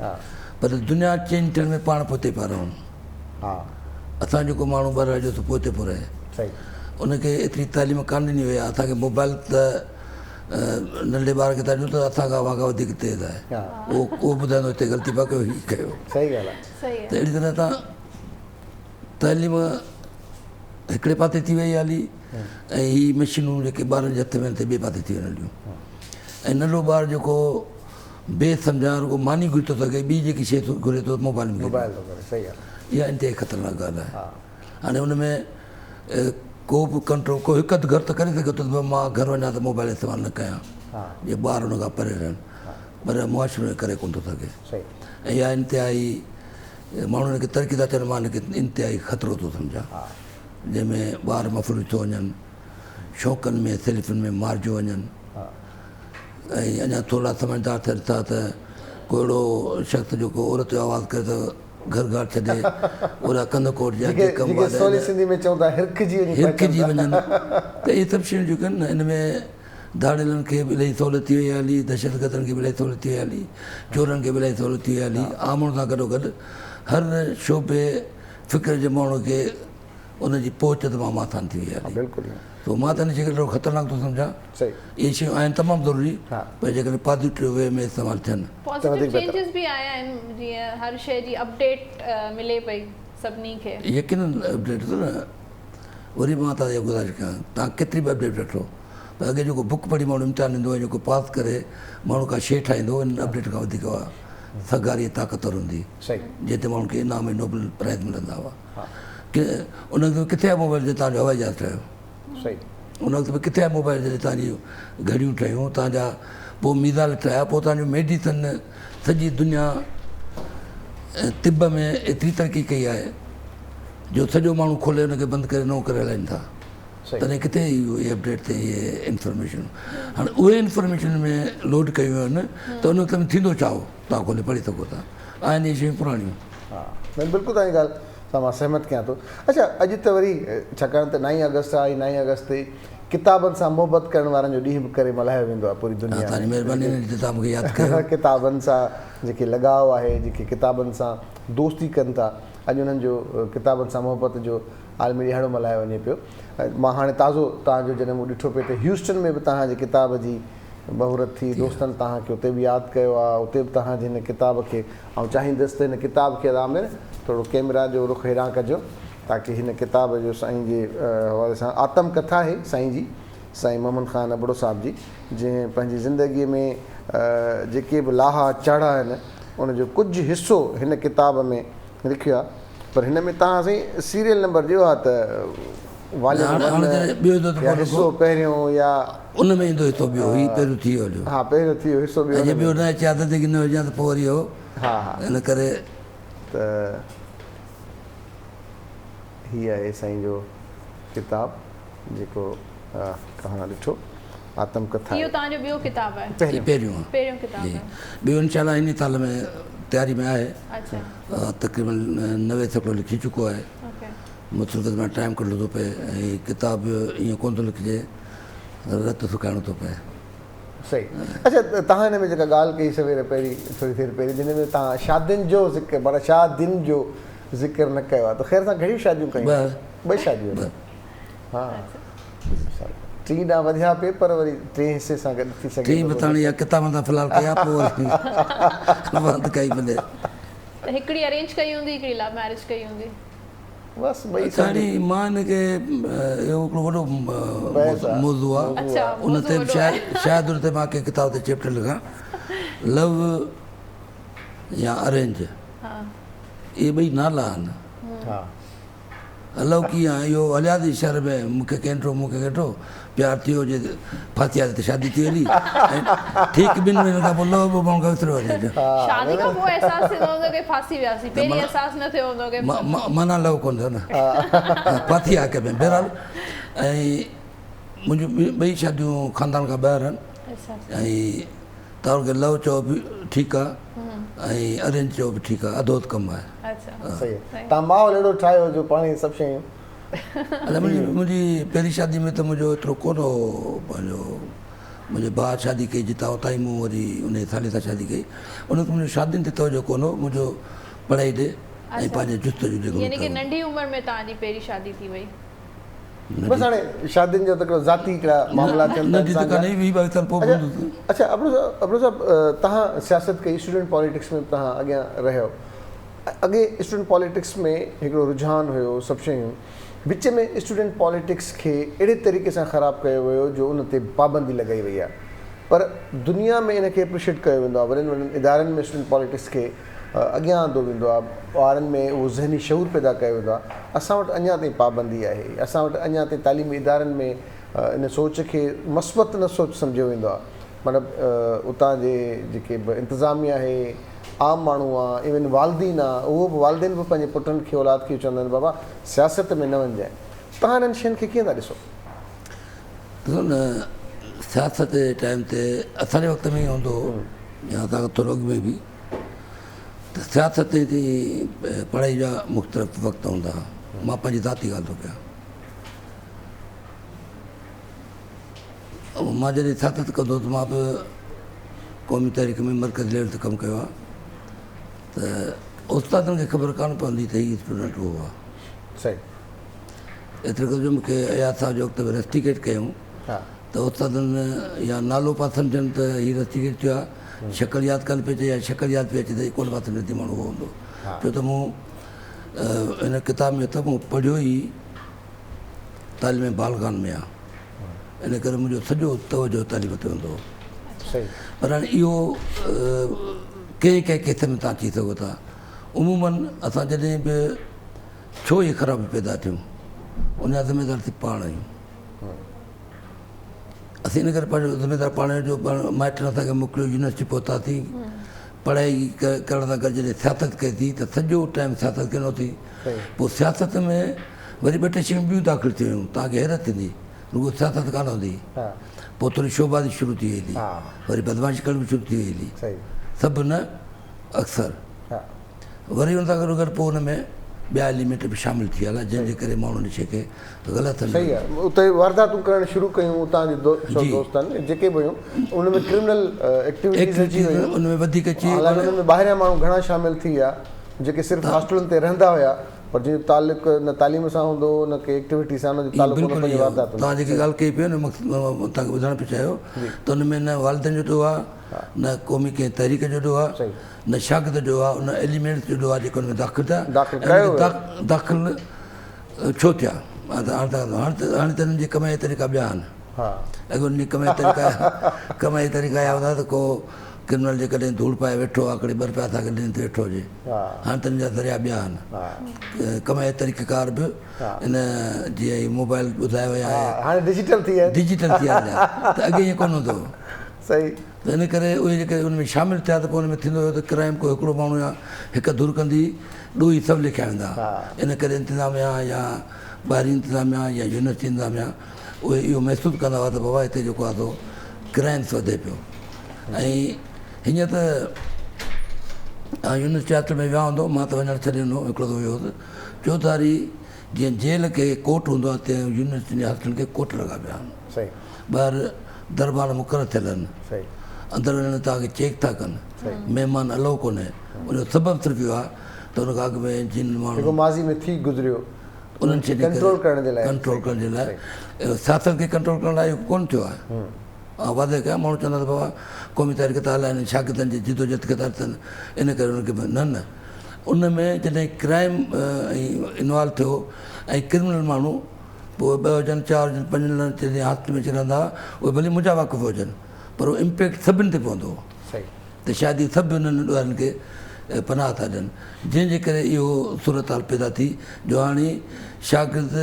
پر دنيا چينج ٿيڻ ۾ پاڻ پوئتي پيا رهون اسان جيڪو ماڻهو ٻهراڙي جو سو پوئتي پيو رهي ان کي ايتري تعليم ڪانه ڏني وئي آهي اسان کي موبائل ته ننڍي ٻار کي ٿا ڏيون ته اسان کان اوهان کان وڌيڪ تيز آهي اهو اهو ٻڌائيندو هتي غلطي پيا ڪيو هي ڪيو صحيح ڳالهه آهي ته اهڙي طرح تان تعليم هڪڙي پاسي ٿي وئي هلي ۽ هي مشينون جيڪي ٻارن جي هٿ ۾ آهن سي ٻئي پاسي ٿي ويون هليون ۽ ننڍو ٻار جيڪو بي سمجھان رڳو ماني گهري ٿو سگهي ٻي جيڪي شيء گهري ٿو موبائل ۾ موبائل ٿو ڪري صحيح ڳالهه اها انتهائي خطرناڪ ڳالهه آهي هاڻي ان ۾ ڪو به ڪنٽرول ڪو هڪ اڌ گهر ته ڪري سگهي ٿو ته مان گهر وڃان ته موبائل استعمال نه ڪيان جي ٻار ان کان پري رهن پر معاشرو ائين ڪري ڪونه ٿو سگهي ۽ اها انتهائي ماڻهو ان کي ترقي ٿا چون مان ان کي انتهائي خطرو ٿو سمجهان جنهن ۾ ٻار مفلوج ٿو وڃن شوقن ۾ سيلفين ۾ مارجيو وڃن ۽ اڃا ٿورڙا سمجهدار ٿين ٿا ته ڪو اهڙو شخص جيڪو عورت جو آواز ڪري ته گهر گهاٽ ڇڏي اوڏا ڪنڌڪوٽ جا جيڪي جيڪي سولي سنڌي ۾ چئون ٿا هرکجي وڃي هرکجي وڃن ته اهي سڀ شيون جيڪي آهن نه ان ۾ ڌاڙيلن کي به الاهي سهولت ٿي وئي آهي هلي دهشتگردن کي به الاهي سهولت ٿي وئي هلي چورن کي به الاهي سهولت ٿي وئي هلي عام ماڻهن سان گڏو گڏ هر شعبي فڪر جي ماڻهو کي ان جي پهچ تمام آسان ٿي وئي آهي بلڪل سو مان ته ان شيء کي ڏاڍو خطرناڪ ٿو سمجهان صحيح اهي شيون آهن تمام ضروري پر جيڪڏهن پازيٽو وي ۾ استعمال ٿين. پازيٽو چينجز به آيا آهن جيئن هر شيء جي اپڊيٽ ملي پئي سڀني کي. يقينن اپڊيٽ ته نه وري به مان توهان کي اها گذارش ڪيان توهان ڪيتري به اپڊيٽ وٺو پر اڳي جيڪو بڪ پڙهي ماڻهو امتحان ڏيندو هو ۽ جيڪو پاس ڪري ماڻهو ڪا شيء ٺاهيندو هو انهن اپڊيٽ کان وڌيڪ اها سگهاري ۽ طاقتور هوندي جنهن تي ماڻهن کي انعام ۽ نوبل پرائز ملندا هئا. ان وقت ۾ ڪٿي آهي موبائل جي تان جو هوائي جهاز ٺهيو ان وقت ۾ ڪٿي آهي موبائل جي تان جي گهڙيون ٺهيون تان جا پوء ميزائل ٺهيا پوء تان جو ميڊيسن سڄي دنيا طب ۾ ايتري ترقي ڪئي آهي جو سڄو ماڻهو کولي ان کي بند ڪري نئون ڪري هلائين ٿا تڏهن ڪٿي اهي اپڊيٽ ٿئي اهي انفارميشن هاڻي اهي انفارميشن ۾ لوڊ ڪيون ويون آهن ته ان وقت ۾ ٿيندو ڇا هو توهان کولي پڙهي سگهو ٿا آهن اهي شيون پراڻيون. ها بلڪل توهان جي ڳالهه سان مان سهمت ڪيان ٿو. اڇا اڄ ته وري ڇاڪاڻ ته نائين آگسٽ آهي ۽ نائين آگسٽ تي ڪتابن سان محبت ڪرڻ وارن جو ڏينهن به ڪري ملهايو ويندو آهي پوري دنيا ۾ مهرباني جو توهان مون کي ياد ڪيو. ڪتابن سان جيڪي لڳاء آهي جيڪي ڪتابن سان دوستي ڪن ٿا اڄ انهن جو ڪتابن سان محبت جو عالمي ڏهاڙو ملهايو وڃي پيو. مان هاڻي تازو توهان جو جڏهن مون ڏٺو پئي ته هيوسٽن ۾ به توهان جي ڪتاب جي مهورت ٿي دوستن توهان کي اتي به ياد ڪيو آهي اتي به توهان جي هن ڪتاب کي آئون چاهيندس ته هن ڪتاب کي ادا عامر ٿورو ڪيمرا جو رخ هيڏانهن ڪجو تاڪه هن ڪتاب جو سائين جي حوالي سان آتم ڪٿا آهي سائين جي سائين محمد خان ابڙو صاحب جي جنهن پنهنجي زندگي ۾ جيڪي به لاها چاڙها آهن ان جو ڪجهه حصو هن ڪتاب ۾ لکيو آهي پر هن ۾ توهان سائين سيريل نمبر ڏيو ها ته واليوم ون يا حصو پهريون يا ان ۾ ايندو حصو ٻيو هي پهريون ٿي ويو هليو ها پهريون ٿي ويو حصو ٻيو جي ٻيو نه اچي ها ته جيڪي نه هجي ها ته پوء وري هو ها ها ان ڪري ته هي آهي سائين جو ڪتاب جيڪو توهان ڏٺو آتم ڪٿا اهو توهان جو ٻيو ڪتاب آهي؟ پهريون پهريون پهريون ڪتاب آهي. ٻيو انشاء الله انهي سال ۾ تياري ۾ آهي. اڇا. تقريبن 90% لکي چڪو آهي. مصروفيت مان ٽائيم ڪڍڻو ٿو پئي ۽ ڪتاب ائين ڪونه ٿو لکجي رت سڪائڻو ٿو پئي. صحيح اڇا توهان هن ۾ جيڪا ڳالهه ڪئي سوير پهرين ٿوري دير پهرين جنهن ۾ توهان شادين جو ذڪر معنيٰ شادين جو ذڪر نه ڪيو آهي ته خير سان گهڻيون شاديون ڪيون ٻه شاديون ها ٽين ڏانهن وڌيا پئي پر وري ٽئين حصي سان گڏ ٿي سگهي ٽين به تاڻي اها ڪتابن تان في الحال ڪيا پوء وري بند ڪئي ملي. ته هڪڙي ارينج ڪئي هوندي هڪڙي لو ميرج ڪئي هوندي. بس ٻئي ساڙي مان هن کي اهو هڪڙو وڏو موضوع آ ان تي به شايد شايد ان تي مان ڪنهن ڪتاب تي چيپٽر لکان لو يا ارينج اهي ٻئي نالا آهن. الائو ڪيئن اهو هلياسين شهر ۾ مون کي ڪنهن ڏٺو مون کي ڪنهن ڏٺو پيار ٿيو جي ڦاسي آياسين ته شادي ٿي هلي ۽ ٺيڪ ٻن مهينن کان پوء لهو به ماڻهو کان وسريو وڃي. شادي کان پوء احساس ٿيندو هوندو ڪي ڦاسي وياسين پهرين احساس نه ٿيو هوندو ڪي معنيٰ لهو ڪونه ٿيو نه ڦاسي آ ڪنهن ۾ بهرحال ۽ منهنجون ٻئي شاديون خاندان کان ٻاهر آهن ۽ توهان کي لو چئو به ٺيڪ آ ۽ ارينج چئو به ٺيڪ آ اڌو اڌ ڪم آهي. صحيح توهان ماحول اهڙو ٺاهيو جو پاڻ ئي سڀ شيون ادا منهنجي پهرين شادي ۾ ته منهنجو ايترو ڪونه هو پنهنجو منهنجي ڀاء شادي ڪئي جتان اتان ئي مون وري انهي سالي سان شادي ڪئي ان وقت منهنجو شادين تي توجه ڪونه هو منهنجو پڙهائي ڏي ۽ پنهنجي جستجو ڏي يعني ڪي ننڍي عمر ۾ توهان جي پهرين شادي ٿي وئي. بس هاڻي شادين جا ته هڪڙو ذاتي هڪڙا معاملا ٿين ٿا انسان جا. اڇا ابڙو صاحب توهان سياست ڪئي اسٽوڊنٽ پاليٽڪس ۾ به توهان اڳيان رهيو اڳي اسٽوڊنٽ پاليٽڪس ۾ هڪڙو رجحان هيو سڀ شيون وچ ۾ اسٽوڊنٽ پاليٽڪس کي اهڙي طريقي سان خراب ڪيو ويو جو ان تي پابندي لڳائي وئي آهي پر دنيا ۾ ان کي اپريشيٽ ڪيو ويندو آهي وڏن وڏن ادارن ۾ اسٽوڊنٽ پاليٽڪس کي اڳيان آندو ويندو آهي، ٻارن ۾ اهو ذهني شعور پيدا ڪيو ويندو آهي، اسان وٽ اڃا تائين پابندي آهي، اسان وٽ اڃا تائين تعليمي ادارن ۾ ان سوچ کي مثبت نه سوچ سمجهيو ويندو آهي، مطلب اتان جي جيڪي به انتظاميه آهي، عام ماڻهو آ، ايون والدين آ، اهو به والدين به پنهنجي پٽن کي اولاد کي اهو چوندا آهن بابا سياست ۾ نه وڃجانء، توهان انهن شين کي ڪيئن ٿا ڏسو؟ ڏسو نه سياست جي ٽائيم تي اسان جي وقت ۾ ائين هوندو هو يا اسان کان ٿورو اڳ ۾ به ته سياست جي پڙهائي جا مختلف وقت هوندا هئا. مان پنهنجي ذاتي ڳالهه ٿو ڪيان. مان جڏهن سياست ڪندو هوس مان به قومي تحريڪ ۾ مرڪزي ليول تي ڪم ڪيو آهي ته استادن کي خبر ڪانه پوندي ته هي اسٽوڊنٽ هو آهي. صحيح. ايتري قدر جو مون کي اياز صاحب جي وقت ۾ رسٽيڪيٽ ڪيائون ته استادن يا نالو پيا سمجهن ته هي رسٽيڪيٽ ٿيو آهي شڪل ياد ڪانه پئي اچي يا شڪل ياد پئي اچي ته هي ڪونه پيا سمجهن ته هي ماڻهو اهو هوندو ڇو ته مون هن ڪتاب ۾ اٿم مون پڙهيو ئي تعليم بالغان ۾ آهي ان ڪري منهنجو سڄو توجه تعليم تي هوندو هو پر هاڻي اهو ڪنهن ڪنهن ڪيس ۾ تان چئي سگهو ٿا عمومن اسان جڏهن به ڇو اهي خرابيون پيدا ٿيون ان جا ذميدار اسين پاڻ آهيون اسين ان ڪري پنهنجو ذميدار پاڻ آهيون جو مائٽن اسان کي موڪليو يونيورسٽي پهتاسين پڙهائي ڪرڻ سان گڏ جڏهن سياست ڪئي ٿي ته سڄو ٽائيم سياست ڪندو ٿي. پوء سياست ۾ وري ٻه ٽي شيون ٻيون داخل ٿي ويون، توهان کي حيرت ٿيندي، رڳو سياست ڪانه هوندي، پوء ٿوري شوبازي شروع ٿي وئي هلي، وري بدمعاشي ڪرڻ به شروع ٿي وئي هلي، سڀ نه اڪثر. وري ان سان گڏو گڏ پوء ان ۾ ٻيا ايليمينٽ به شامل ٿي ويا جنهن جي ڪري ماڻهو ان شيء کي غلط سمجهي صحيح آهي اتي وارداتون ڪرڻ شروع ڪيون اتان جي دوستن جيڪي به هيون ان ۾ ڪرمنل ايڪٽيوٽيز اچي ويون ان ۾ وڌيڪ اچي حالانڪه ان ۾ ٻاهريان ماڻهو گهڻا شامل ٿي ويا جيڪي صرف هاسٽلن تي رهندا هيا پر جن جو تعلق نه تعليم سان هوندو هو نه ڪي ايڪٽيوٽي سان ان جو تعلق هوندو پنهنجي وارداتن توهان جيڪي ڳالهه ڪئي پئي ان مقصد توهان کي ٻڌائڻ پئي چاهيو ته ان ۾ نه والدين جو ڏوهه آهي نه قومي ڪنهن تحريڪ جو ڏوهه آهي نه شاگرد جو ڏوهه آهي ان ايليمينٽس جو ڏوهه آهي جيڪي ان ۾ داخل ٿيا داخل ڇو ٿيا هاڻي ته انهن جي ڪم جا طريقا ٻيا آهن اڳ انهن جي ڪم جا طريقا ڪم جا طريقا اها هوندا ته ڪو ڪرمنل جيڪڏهن ڌوڙ پائي ويٺو آهي ڪڙي ٻه روپيا اسان کي ڏين ته ويٺو هجي هاڻي ته انهن جا ذريعا ٻيا آهن ڪم جا طريقه ڪار به ان جيئن هي موبائل ٻڌايو ويا آهي هاڻي ڊجيٽل ٿي ويا ڊجيٽل ٿي ويا ته اڳي ائين ڪونه هوندو هو صحيح. ته ان ڪري اهي جيڪي ان ۾ شامل ٿيا ته پوء ان ۾ ٿيندو هيو ته ڪرائيم ڪو هڪڙو ماڻهو يا هڪ ڌر ڪندي ڏوهي سڀ لکيا ويندا ان ڪري انتظاميا يا ٻاهرين انتظاميا يا يونيورسٽي انتظاميا اهي اهو محسوس ڪندا هئا ته بابا هتي جيڪو آهي سو ڪرائمس وڌي پيو ۽ هيئن ته يونيورسٽي هاسٽل ۾ ويا هوندو مان ته وڃڻ ڇڏي ڏنو هڪڙو دفعو ويو هوس چوڌاري جيئن جيل کي ڪوٽ هوندو آهي تيئن يونيورسٽين جي هاسٽلن کي ڪوٽ لڳا پيا آهن. ٻاهر دربان مقرر ٿيل آهن. اندر وڃڻ تي توهان کي چيڪ ٿا ڪن. مهمان الائو ڪونهي. ان جو سبب صرف اهو آهي ته ان کان اڳ ۾ جن ماڻهن. جيڪو ماضي ۾ ٿي گذريو انهن شين کي ڪنٽرول ڪرڻ جي لاء. ڪنٽرول ڪرڻ جي لاء. سياست کي ڪنٽرول ڪرڻ لاء اهو ڪونه ٿيو آهي. آئون واضح ڪيان ماڻهو چوندا ته بابا قومي تحريڪ ٿا هلائن شاگردن جي جدوجهد کي ٿا ڏسن ان ڪري انهن کي نه نه ان ۾ جڏهن ڪرائم انوالو ٿيو ۽ ڪرمنل ماڻهو پوء ٻه هجن چار هجن پنج هجن جڏهن هاٿ ۾ چڙهندا اهي ڀلي منهنجا واقف هجن پر اهو امپيڪٽ سڀن تي پوندو هو ته شايد اهي سڀ انهن ڏوهارين کي پناهه ٿا ڏين جنهن جي ڪري اهو صورتحال پيدا ٿي جو هاڻي شاگرد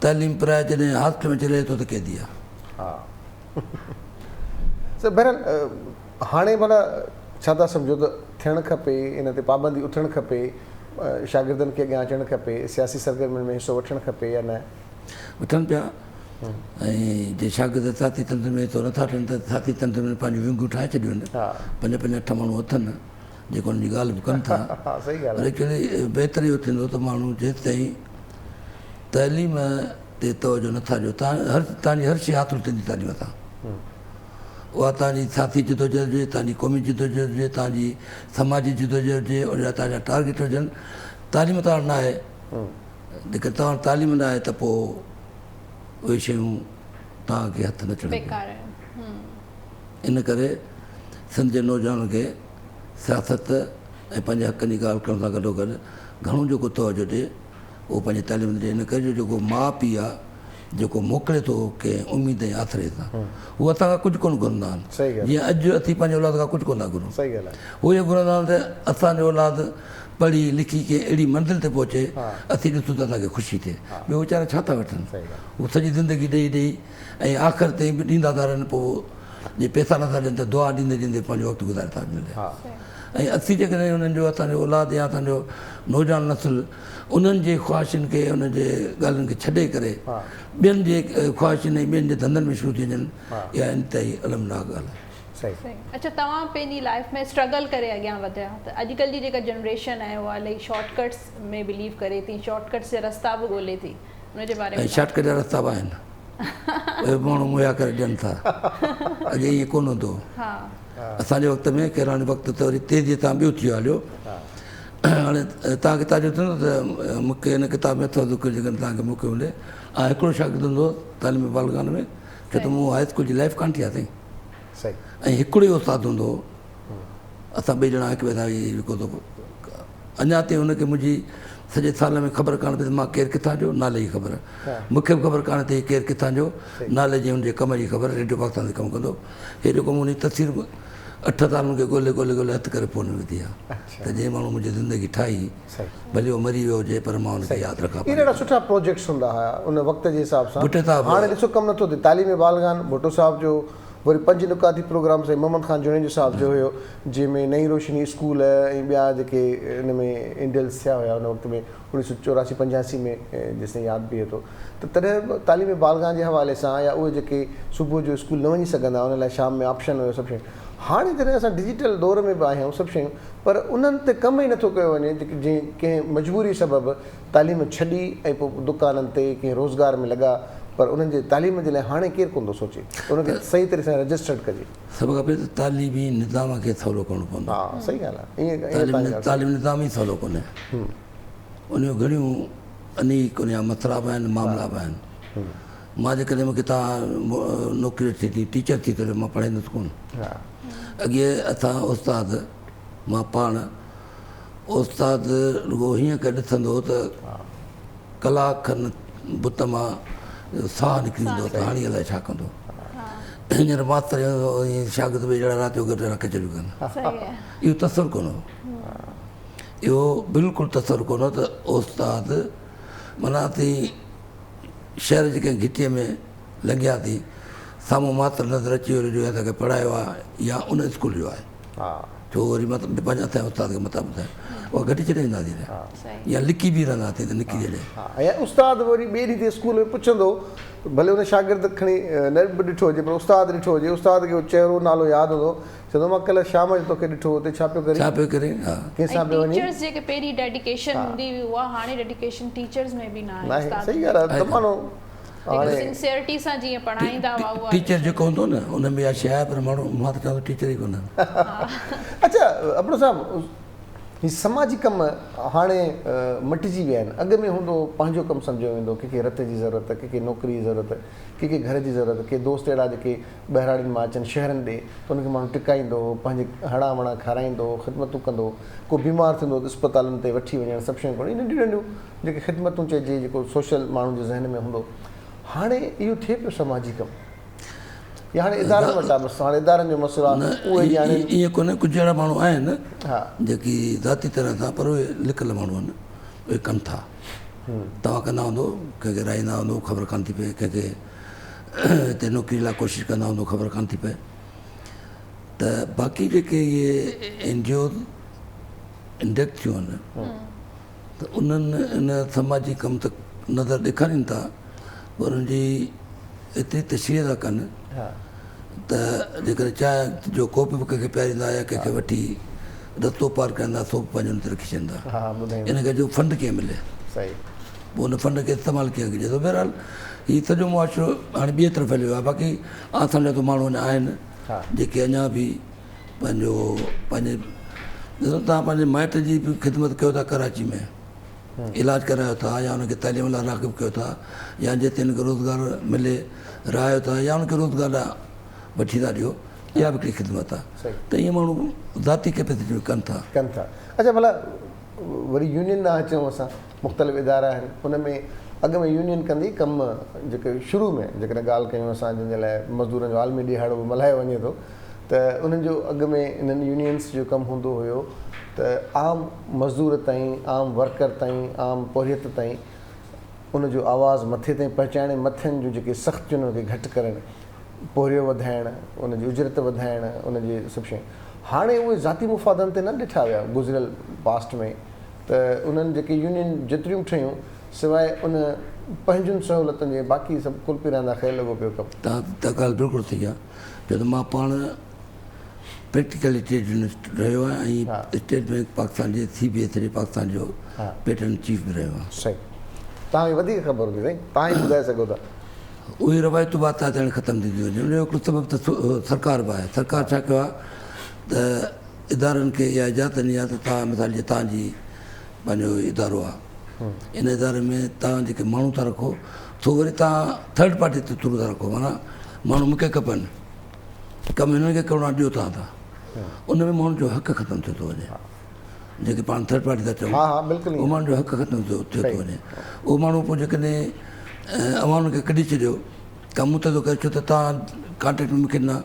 تعليم پرائي جڏهن هاسٽل ۾ اچي رهي ٿو ته قيدي آهي. ها سر بهرحال هاڻي ڀلا ڇا ٿا سمجهو ته ٿيڻ کپي ان تي پابندي اٿڻ کپي شاگردن کي اڳيان اچڻ کپي سياسي سرگرمين ۾ حصو وٺڻ کپي يا نه؟ وٺن پيا ۽ جي شاگرد سياسي تنظيم ۾ حصو نٿا وٺن ته سياسي تنظيمن پنهنجون ونگون ٺاهي ڇڏيون آهن پنج پنج اٺ ماڻهو اٿن جيڪو انهن جي ڳالهه به ڪن ٿا پر ايڪچوئلي بهتر اهو ٿيندو ته ماڻهو جيستائين تعليم تي توجه نٿا ڏيو تان هر تان جي هر شيء حاصل ٿيندي تعليم سان اها تان جي سياسي جدوجهد هجي تان جي قومي جدوجهد هجي تان جي سماجي جدوجهد هجي ان جا تان جا ٽارگيٽ هجن تعليم تان وٽ ناهي جيڪڏهن تان وٽ تعليم ناهي ته پوء اهي شيون تان کي هٿ نه چڙهنديون ان ڪري سنڌ جي نوجوانن کي سياست ۽ پنهنجي حقن جي ڳالهه ڪرڻ سان گڏوگڏ گهڻو جيڪو توجه ڏي اهو پنهنجي تعليم نه ڏئي ان ڪري جو جيڪو ماء پيء آ جيڪو موڪلي ٿو ڪنهن اميد ۽ آسري سان هو اسان کان ڪجهه ڪونه گهرندا آهن جيئن اڄ اسين پنهنجي اولاد کان ڪجهه ڪونه ٿا گهرون هو اهو گهرندا آهن ته اسان جو اولاد پڙهي لکي ڪنهن اهڙي منزل تي پهچي اسين ڏسون ته اسان کي خوشي ٿئي ٻيو ويچارا ڇا ٿا وٺن هو سڄي زندگي ڏئي ڏئي ۽ آخر تائين به ڏيندا ٿا رهن پوء جي پئسا نٿا ڏين ته دعا ڏيندي ڏيندي پنهنجو وقت گذاري ٿا وڃن ۽ اسين جيڪڏهن انهن جو اسان جو اولاد يا اسان جو نوجوان نسل انهن جي خواهشن کي انهن جي ڳالهين کي ڇڏي ڪري ٻين جي خواهشن ۽ ٻين جي ڌنڌن ۾ شروع ٿي وڃن اها انتهائي المناڪ ڳالهه آهي. اڇا توهان پنهنجي لائف ۾ اسٽرگل ڪري اڳيان وڌيا ته اڄڪلهه جي جيڪا جنريشن آهي اها الاهي شارٽ ڪٽس ۾ بليو ڪري ٿي شارٽ ڪٽس جا رستا به ڳولي ٿي ان جي باري ۾ ۽ شارٽ ڪٽ جا رستا به آهن اهي به ماڻهو مهيا ڪري ڏين ٿا اڳي ائين ڪونه هوندو هو. اسان جي وقت ۾ خير هاڻي وقت ته وري تيزيء سان ٻيو ٿي ويو هليو. هاڻي توهان کي تعجب ٿيندو ته مون کي هن ڪتاب ۾ اٿو ذڪر جيڪڏهن توهان کي موقعو ملي. آء هڪڙو شاگرد هوندو هوس تعليم بالغان ۾ ڇو ته مون هاء اسڪول جي لائيف ڪانه ٿي آ سائين ۽ هڪڙو ئي استاد هوندو هو. اسان ٻئي ڄڻا هڪ ٻئي سان جيڪو سو اڃا تائين هن کي منهنجي سڄي سال ۾ خبر ڪانه پئي ته مان ڪير ڪٿان جو نالي جي خبر مون کي به خبر ڪانه ته هي ڪير ڪٿان جو نالي جي هن جي ڪم جي خبر ريڊيو پاڪستان تي ڪم ڪندو هي جيڪو مون هن جي تصوير اٺ سال مون کي ڳولي ڳولي ڳولي هٿ ڪري پوء هن وڌي آ ته جنهن ماڻهو منهنجي زندگي ٺاهي ڀلي هو مري ويو هجي پر مان هن کي ياد رکان اهي ڏاڍا سٺا پروجيڪٽس هوندا هيا ان وقت جي حساب سان هاڻي ڏسو ڪم نٿو ٿئي تعليم بالغان ڀٽو صاحب جو وري پنج نڪاتي پروگرام سائين محمد خان جوڻيجو صاحب جو هيو جنهن ۾ نئين روشني اسڪول ۽ ٻيا جيڪي ان ۾ انڊلس ٿيا هيا ان وقت ۾ اوڻيهه سو چوراسي پنجاسي ۾ جيستائين ياد بيهي ٿو ته تڏهن به تعليم بالغان جي حوالي سان يا اهي جيڪي صبح جو اسڪول نه وڃي سگهندا انهن لاء شام ۾ آپشن هيو سڀ شيون هاڻي جڏهن اسان ڊجيٽل دور ۾ به آهيون سڀ شيون پر انهن تي ڪم ئي نٿو ڪيو وڃي جيڪي جنهن ڪنهن مجبوري سبب تعليم ڇڏي ۽ پوء دڪانن تي ڪنهن روزگار ۾ لڳا پر انهن جي تعليم جي لاء هاڻي ڪير ڪونه ٿو سوچي انهن کي صحيح طريقي سان رجسٽرڊ ڪجي. سڀ کان پهرين ته تعليمي نظام کي سولو ڪرڻو پوندو. ها صحيح ڳالهه آهي ائين ائين تان ڳالهه تعليمي نظام ئي سولو ڪونهي ان جو گهڻيون انيڪ ان جا مسئلا به آهن معاملا به آهن مان جيڪڏهن مونکي تان نوڪري ٿي ٿي ٽيچر ٿي ٿو مان پڙهائيندس ڪونه اڳي اسان استاد مان پاڻ استاد رڳو هيئن ڪري ڏسندو هو ته ڪلاڪ کن بت مان ساهه نڪري ويندو هو ته هاڻي الائي ڇا ڪندو. هينئر ماستر ۽ شاگرد ٻئي ڄڻا رات جو گڏ رهيا ڪچهريون ڪن. اهو تصور ڪونه هو. اهو بلڪل تصور ڪونه هو ته استاد معنيٰ اسين شهر جي ڪنهن گهٽيء ۾ لنگهياسين سامهون ماستر نظر اچي ويو جو اسان کي پڙهايو آهي يا ان اسڪول جو آهي. ڇو وري متان پنهنجا اسان جي استاد کي متان ٻڌائي اها گهٽي ڇڏي وينداسين يا لڪي به رهنداسين ته نڪري هلي. ها يا استاد به وري ٻئي ڏينهن تي اسڪول ۾ پڇندو ڀلي ان شاگرد کڻي نه به ڏٺو هجي پر استاد ڏٺو هجي استاد کي اهو چهرو نالو ياد هوندو چوندو مان ڪلهه شام جو توکي ڏٺو هو اتي ڇا پيو ڪرين ڇا پيو ڪرين ها ڪنهن سان پيو وڃين. ٽيچرز جيڪي پهرين ڊيڊيڪيشن هوندي هئي اها هاڻي ڊيڊيڪيشن ٽيچرز ۾ به ناهي ناهي صحيح ڳالهه آهي زمانو هاڻي سنسيئرٽي سان جيئن پڙهائيندا هئا اها ٽيچر جيڪو هوندو نه ان ۾ اها شيء آهي پر ماڻهو مان ته چوان ٿو ٽيچر ئي ڪونهن. اڇا ابڙو صاحب هي سماجي ڪم هاڻي مٽجي ويا آهن اڳ ۾ هوندو هو پنهنجو ڪم سمجهيو ويندو هو ڪنهن کي رت جي ضرورت ڪنهن کي نوڪري جي ضرورت ڪنهن کي گهر جي ضرورت ڪي دوست اهڙا جيڪي ٻهراڙين مان اچن شهرن ڏي ته انهن کي ماڻهو ٽڪائيندو هو پنهنجي هڙان وڙان کارائيندو هو خدمتون ڪندو هو ڪو بيمار ٿيندو هو ته اسپتالن تي وٺي وڃڻ سڀ شيون ڪرڻ اهي ننڍيون ننڍيون جيڪي خدمتون چئجي جيڪو سوشل ماڻهن جي ذهن ۾ هوندو هاڻي اهو ٿئي پيو سماجي ڪم يا هاڻي ادارن وٽ آهي بس هاڻي ادارن جو مسئلو آهي اهي ڄاڻين. ائين ڪونهي ڪجهه اهڙا ماڻهو آهن جيڪي ذاتي طرح سان پر اهي لڪل ماڻهو آهن اهي ڪن ٿا توهان ڪندا هوندو ڪنهن کي رهائيندا هوندو خبر ڪانه ٿي پئي ڪنهن کي هتي نوڪري لاء ڪوشش ڪندا هوندو خبر ڪانه ٿي پئي ته باقي جيڪي اهي اين جي اوز انڊيڪس ٿيون آهن ته انهن ان سماجي ڪم ته نظر ڏيکارين ٿا پر ان جي ايتري تشريح ٿا ڪن ته جيڪڏهن چانهه جو ڪوپ به ڪنهن کي پياريندا يا ڪنهن کي وٺي رستو پار ڪرائيندا سو به پنهنجو ان تي رکي ڇڏيندا ان کي جو فنڊ ڪيئن ملي پوء ان فنڊ کي استعمال ڪيئن ڪجي ٿو بهرحال هي سڄو معاشرو هاڻي ٻئي طرف هليو ويو آهي باقي آء سمجهان ٿو ماڻهو اڃا آهن جيڪي اڃا به پنهنجو پنهنجي ڏسو توهان پنهنجي مائٽ جي به خدمت ڪيو ٿا ڪراچي ۾ علاج ڪرايو ٿا يا ان کي تعليم لاء راغب ڪيو ٿا يا جتي ان کي روزگار ملي رهايو ٿا يا ان کي روزگار لاء وٺي ٿا ڏيو اها به هڪڙي خدمت آهي ته ائين ماڻهو ذاتي ڪيپيسٽي ۾ ڪن ٿا. ڪن ٿا اڇا ڀلا وري يونين ڏانهن اچون اسان مختلف ادارا آهن ان ۾ اڳ ۾ يونين ڪندي ڪم جيڪي شروع ۾ جيڪڏهن ڳالهه ڪيون اسان جن جي لاء مزدورن جو عالمي ڏهاڙو به ملهايو وڃي ٿو ته انهن جو اڳ ۾ انهن يونينس جو ڪم هوندو هيو ته عام مزدور تائين عام ورڪر تائين عام پورهيت تائين ان جو آواز مٿي تائين پهچائڻ ۽ مٿين جون جيڪي سختيون انهن کي گهٽ ڪرڻ پورهيو وڌائڻ ان جي اجرت وڌائڻ ان جي سڀ شيون هاڻي اهي ذاتي مفادن تي نه ڏٺا ويا گذريل پاسٽ ۾ ته انهن جيڪي يونين جيتريون به ٺهيون سواء ان پنهنجن سهولتن جي باقي سڀ ڪل پيراندا خير لڳو پيو ڪم. تان ته ڳالهه بلڪل صحيح آ ڇو ته مان پاڻ پريڪٽيڪلي ٽريڊ يونينسٽ رهيو آهيان ۽ اسٽيٽ بينڪ پاڪستان جي سي بي ايس جي پاڪستان جو پيٽرن چيف به رهيو آهيان. صحيح توهان کي وڌيڪ خبر هوندي سائين توهان ئي ٻڌائي سگهو ٿا. اهي روايتون به آهستي آهستي هاڻي ختم ٿينديون وڃن ان جو هڪڙو سبب ته سرڪار به آهي سرڪار ڇا ڪيو آهي ته ادارن کي اها اجازت ڏني آهي ته توهان مثال جي توهان جي پنهنجو ادارو آهي ان اداري ۾ توهان جيڪي ماڻهو ٿا رکو سو وري توهان ٿرڊ پارٽي تي ٿرو ٿا رکو معنيٰ ماڻهو مونکي کپن ڪم هنن کي ڪرڻو آهي ڏيو توهان ٿا ان ۾ ماڻهن جو حق ختم ٿيو ٿو وڃي جيڪي پاڻ ٿرڊ پارٽي ٿا چئون اهو ماڻهن جو حق ختم ٿيو ٿو وڃي اهو ماڻهو پوء جيڪڏهن اوهان ان کي ڪڍي ڇڏيو ڪم مون تي ٿو ڪري ڇو ته توهان ڪانٽريڪٽ ۾ مون کي ڏنا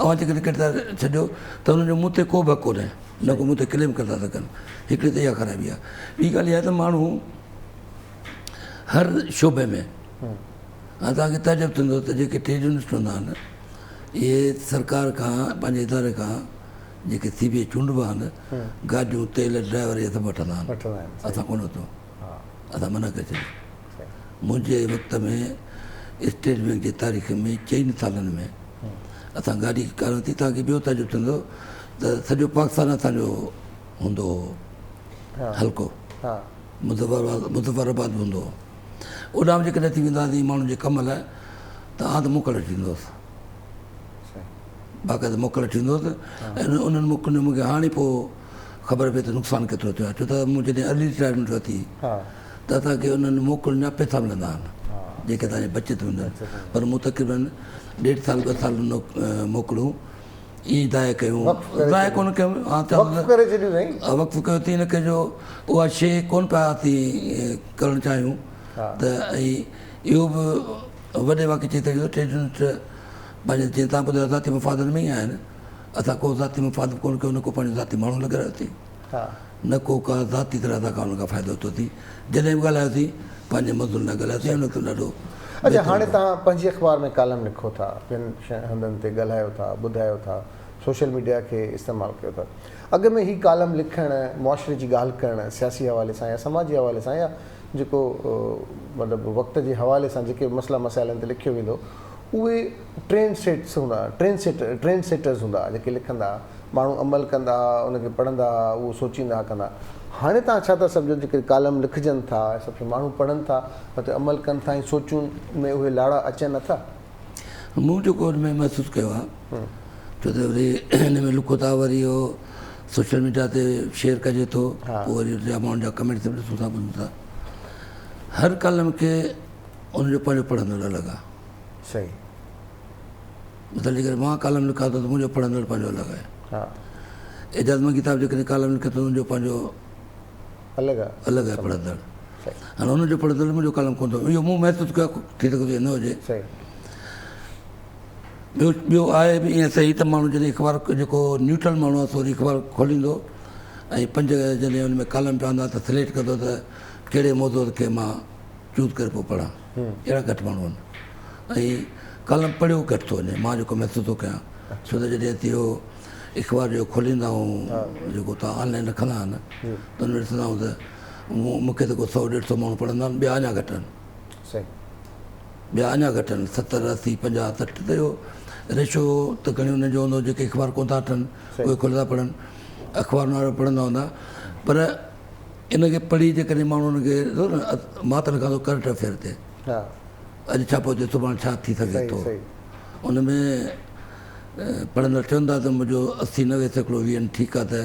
اوهان جيڪڏهن ڪڍي ٿا ڇڏيو ته هن جو مون تي ڪو به حق ڪونهي نه ڪو مون تي ڪليم ڪري ٿا سگهن هڪڙي ته اها خرابي آهي ٻي ڳالهه اها آهي ته ماڻهو هر شعبي ۾ هاڻي توهان کي تعجب ٿيندو ته جيڪي ٽريڊ يونسٽ هوندا آهن اهي سرڪار کان پنهنجي اداري کان جيڪي سي بي اي چونڊبا آهن گاڏيون تيل ڊرائيور اهي سڀ وٺندا آهن اسان ڪونه ورتو اسان منع ڪري ڇڏي منهنجي وقت ۾ اسٽيٽ بينڪ جي تاريخ ۾ چئن سالن ۾ اسان گاڏي ڪانه ورتي تان کي ٻيو تعجب ٿيندو ته سڄو پاڪستان اسان جو هوندو هو هلڪو مظفر آباد به هوندو هو اوڏانهن به جيڪڏهن ٿي ويندا هئاسين ماڻهن جي ڪم لاء ته آء ته موڪل وٺي ايندو هوس باقاعده موڪل وٺي ايندو هوس ۽ انهن موڪلن جو مونکي هاڻي پوء خبر پئي ته نقصان ڪيترو ٿيو آهي ڇو ته مون جڏهن ارلي رٽائرمينٽ ورتي ته اسان کي انهن موڪلن جا پئسا ملندا آهن جيڪي اسان جي بچت هونديون آهن پر مون تقريبن ڏيڍ سال ٻه سال موڪلون ائين ضايع ڪيون ضايع ڪونه ڪيم وقف ڪري ڇڏيون سائين وقف ڪيو ٿي ان ڪري جو اها شيء ڪونه پيا اسين ڪرڻ چاهيون ته ۽ اهو به وڏي واڪي چئي سگهجي ٿو ٽيڊ يونٽ پنهنجي جيئن تان ٻڌايو ذاتي مفادن ۾ ئي آهن اسان ڪو ذاتي مفاد به ڪونه ڪيو نه ڪو پنهنجو ذاتي ماڻهو لڳرايوسين نه ڪو ڪا ذاتي طرح سان ان کان فائدو ورتو ٿي جڏهن به ڳالهايوسين پنهنجي مزدورن لاء ڳالهايوسين ان وقت ڏاڍو اچا هاڻي توهان پنهنجي اخبار ۾ ڪالم لکو ٿا ٻين هنڌن تي ڳالهايو ٿا ٻڌايو ٿا سوشل ميڊيا کي استعمال ڪيو ٿا اڳ ۾ هي ڪالم لکڻ معاشري جي ڳالهه ڪرڻ سياسي حوالي سان يا سماجي حوالي سان يا جيڪو مطلب وقت جي حوالي سان جيڪي مسئلا مسائل آهن تي لکيو ويندو اهي ٽرينڊ سيٽس هوندا ٽرينڊ سيٽ ٽرينڊ سيٽرز هوندا جيڪي لکندا ماڻهو عمل ڪندا ان کي پڙهندا اهو سوچيندا ڪندا هاڻي توهان ڇا ٿا سمجهو جيڪي ڪالم لکجن ٿا سڀ ماڻهو پڙهن ٿا ان تي عمل ڪن ٿا ۽ سوچون ۾ اهي لاڙا اچن نٿا؟ مون جيڪو ان ۾ محسوس ڪيو آهي ڇو ته وري ان ۾ لکو ٿا وري اهو سوشل ميڊيا تي شيئر ڪجي ٿو پوء وري اتي جا ماڻهن جا ڪمينٽس به ڏسون ٿا ٻڌون ٿا هر ڪالم کي ان جو پنهنجو پڙهندڙ الڳ آهي صحيح مثال جيڪڏهن مان ڪالم لکان ٿو ته منهنجو پڙهندڙ پنهنجو الڳ آهي اعجاز منگي صاحب جيڪڏهن ڪالم لکي ٿو ان جو پنهنجو الڳ آهي الڳ آهي پڙهندڙ هاڻي ان جو پڙهندڙ منهنجو ڪالم ڪونه ٿو اهو مون محسوس ڪيو ٿي سگهي ٿو نه هجي ٻيو ٻيو آهي به ائين صحيح ته ماڻهو جڏهن اخبار جيڪو نيوٽرل ماڻهو آهي سو وري اخبار کوليندو ۽ پنج جڏهن ان ۾ ڪالم پيا هوندا ته سليڪٽ ڪندو ته ڪهڙي موضوع کي مان چوز ڪري پوء پڙهان اهڙا گهٽ ماڻهو آهن ۽ ڪالم پڙهيو گهٽ ٿو وڃي مان جيڪو محسوس ٿو ڪيان ڇو ته جڏهن اسين اهو اخبار جو کوليندا آهيون جيڪو تان آنلائن رکندا آهن ته ان ۾ ڏسندا آهيون ته مون کي ته ڪو سو ڏيڍ سو ماڻهو پڙهندا آهن ٻيا اڃا گهٽ آهن ٻيا اڃا گهٽ آهن ستر اسي پنجاهه 60 ته اهو ريشو ته گهڻي انهن جو هوندو جيڪي اخبار ڪونه ٿا وٺن اهي کولي ٿا پڙهن اخبار وارا پڙهندا هوندا پر ان کي پڙهي جيڪڏهن ماڻهو ان کي ڏسو نه مان ته لکان ٿو ڪرنٽ افيئر تي اڄ ڇا پيو ٿئي سڀاڻي ڇا ٿي سگهي ٿو ان ۾ پڙهندڙ چون ٿا ته منهنجو 80 90% ويهن ٺيڪ آهي ته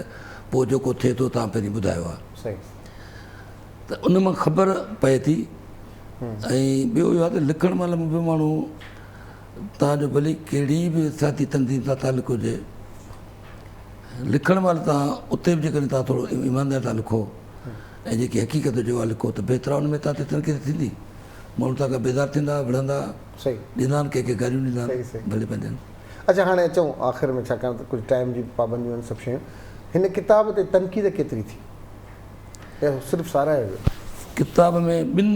پوء جيڪو ٿئي ٿو تان پهرين ٻڌايو آهي ته ان مان خبر پئي ٿي ۽ ٻيو اهو آهي ته لکڻ مهل به ماڻهو تان جو ڀلي ڪهڙي به سياسي تنظيم سان تعلق هجي لکڻ مهل توهان اتي به جيڪڏهن توهان ٿورو ايمانداري سان لکو ۽ جيڪي حقيقت هجي اها لکو ته بهتر آهي ان ۾ توهان تي تنقيد ٿيندي ماڻهو توهان کان بيزار ٿيندا وڙهندا ڏيندا آهن ڪنهن کي گاريون ڏيندا آهن ڀلي پنهنجن. اڇا هاڻي اچون آخر ۾ ڇاڪاڻ ته ڪجهه ٽائيم جي پابنديون آهن سڀ شيون هن ڪتاب تي تنقيد ڪيتري ٿي يا صرف ساراهيو ويو؟ ڪتاب ۾ ٻن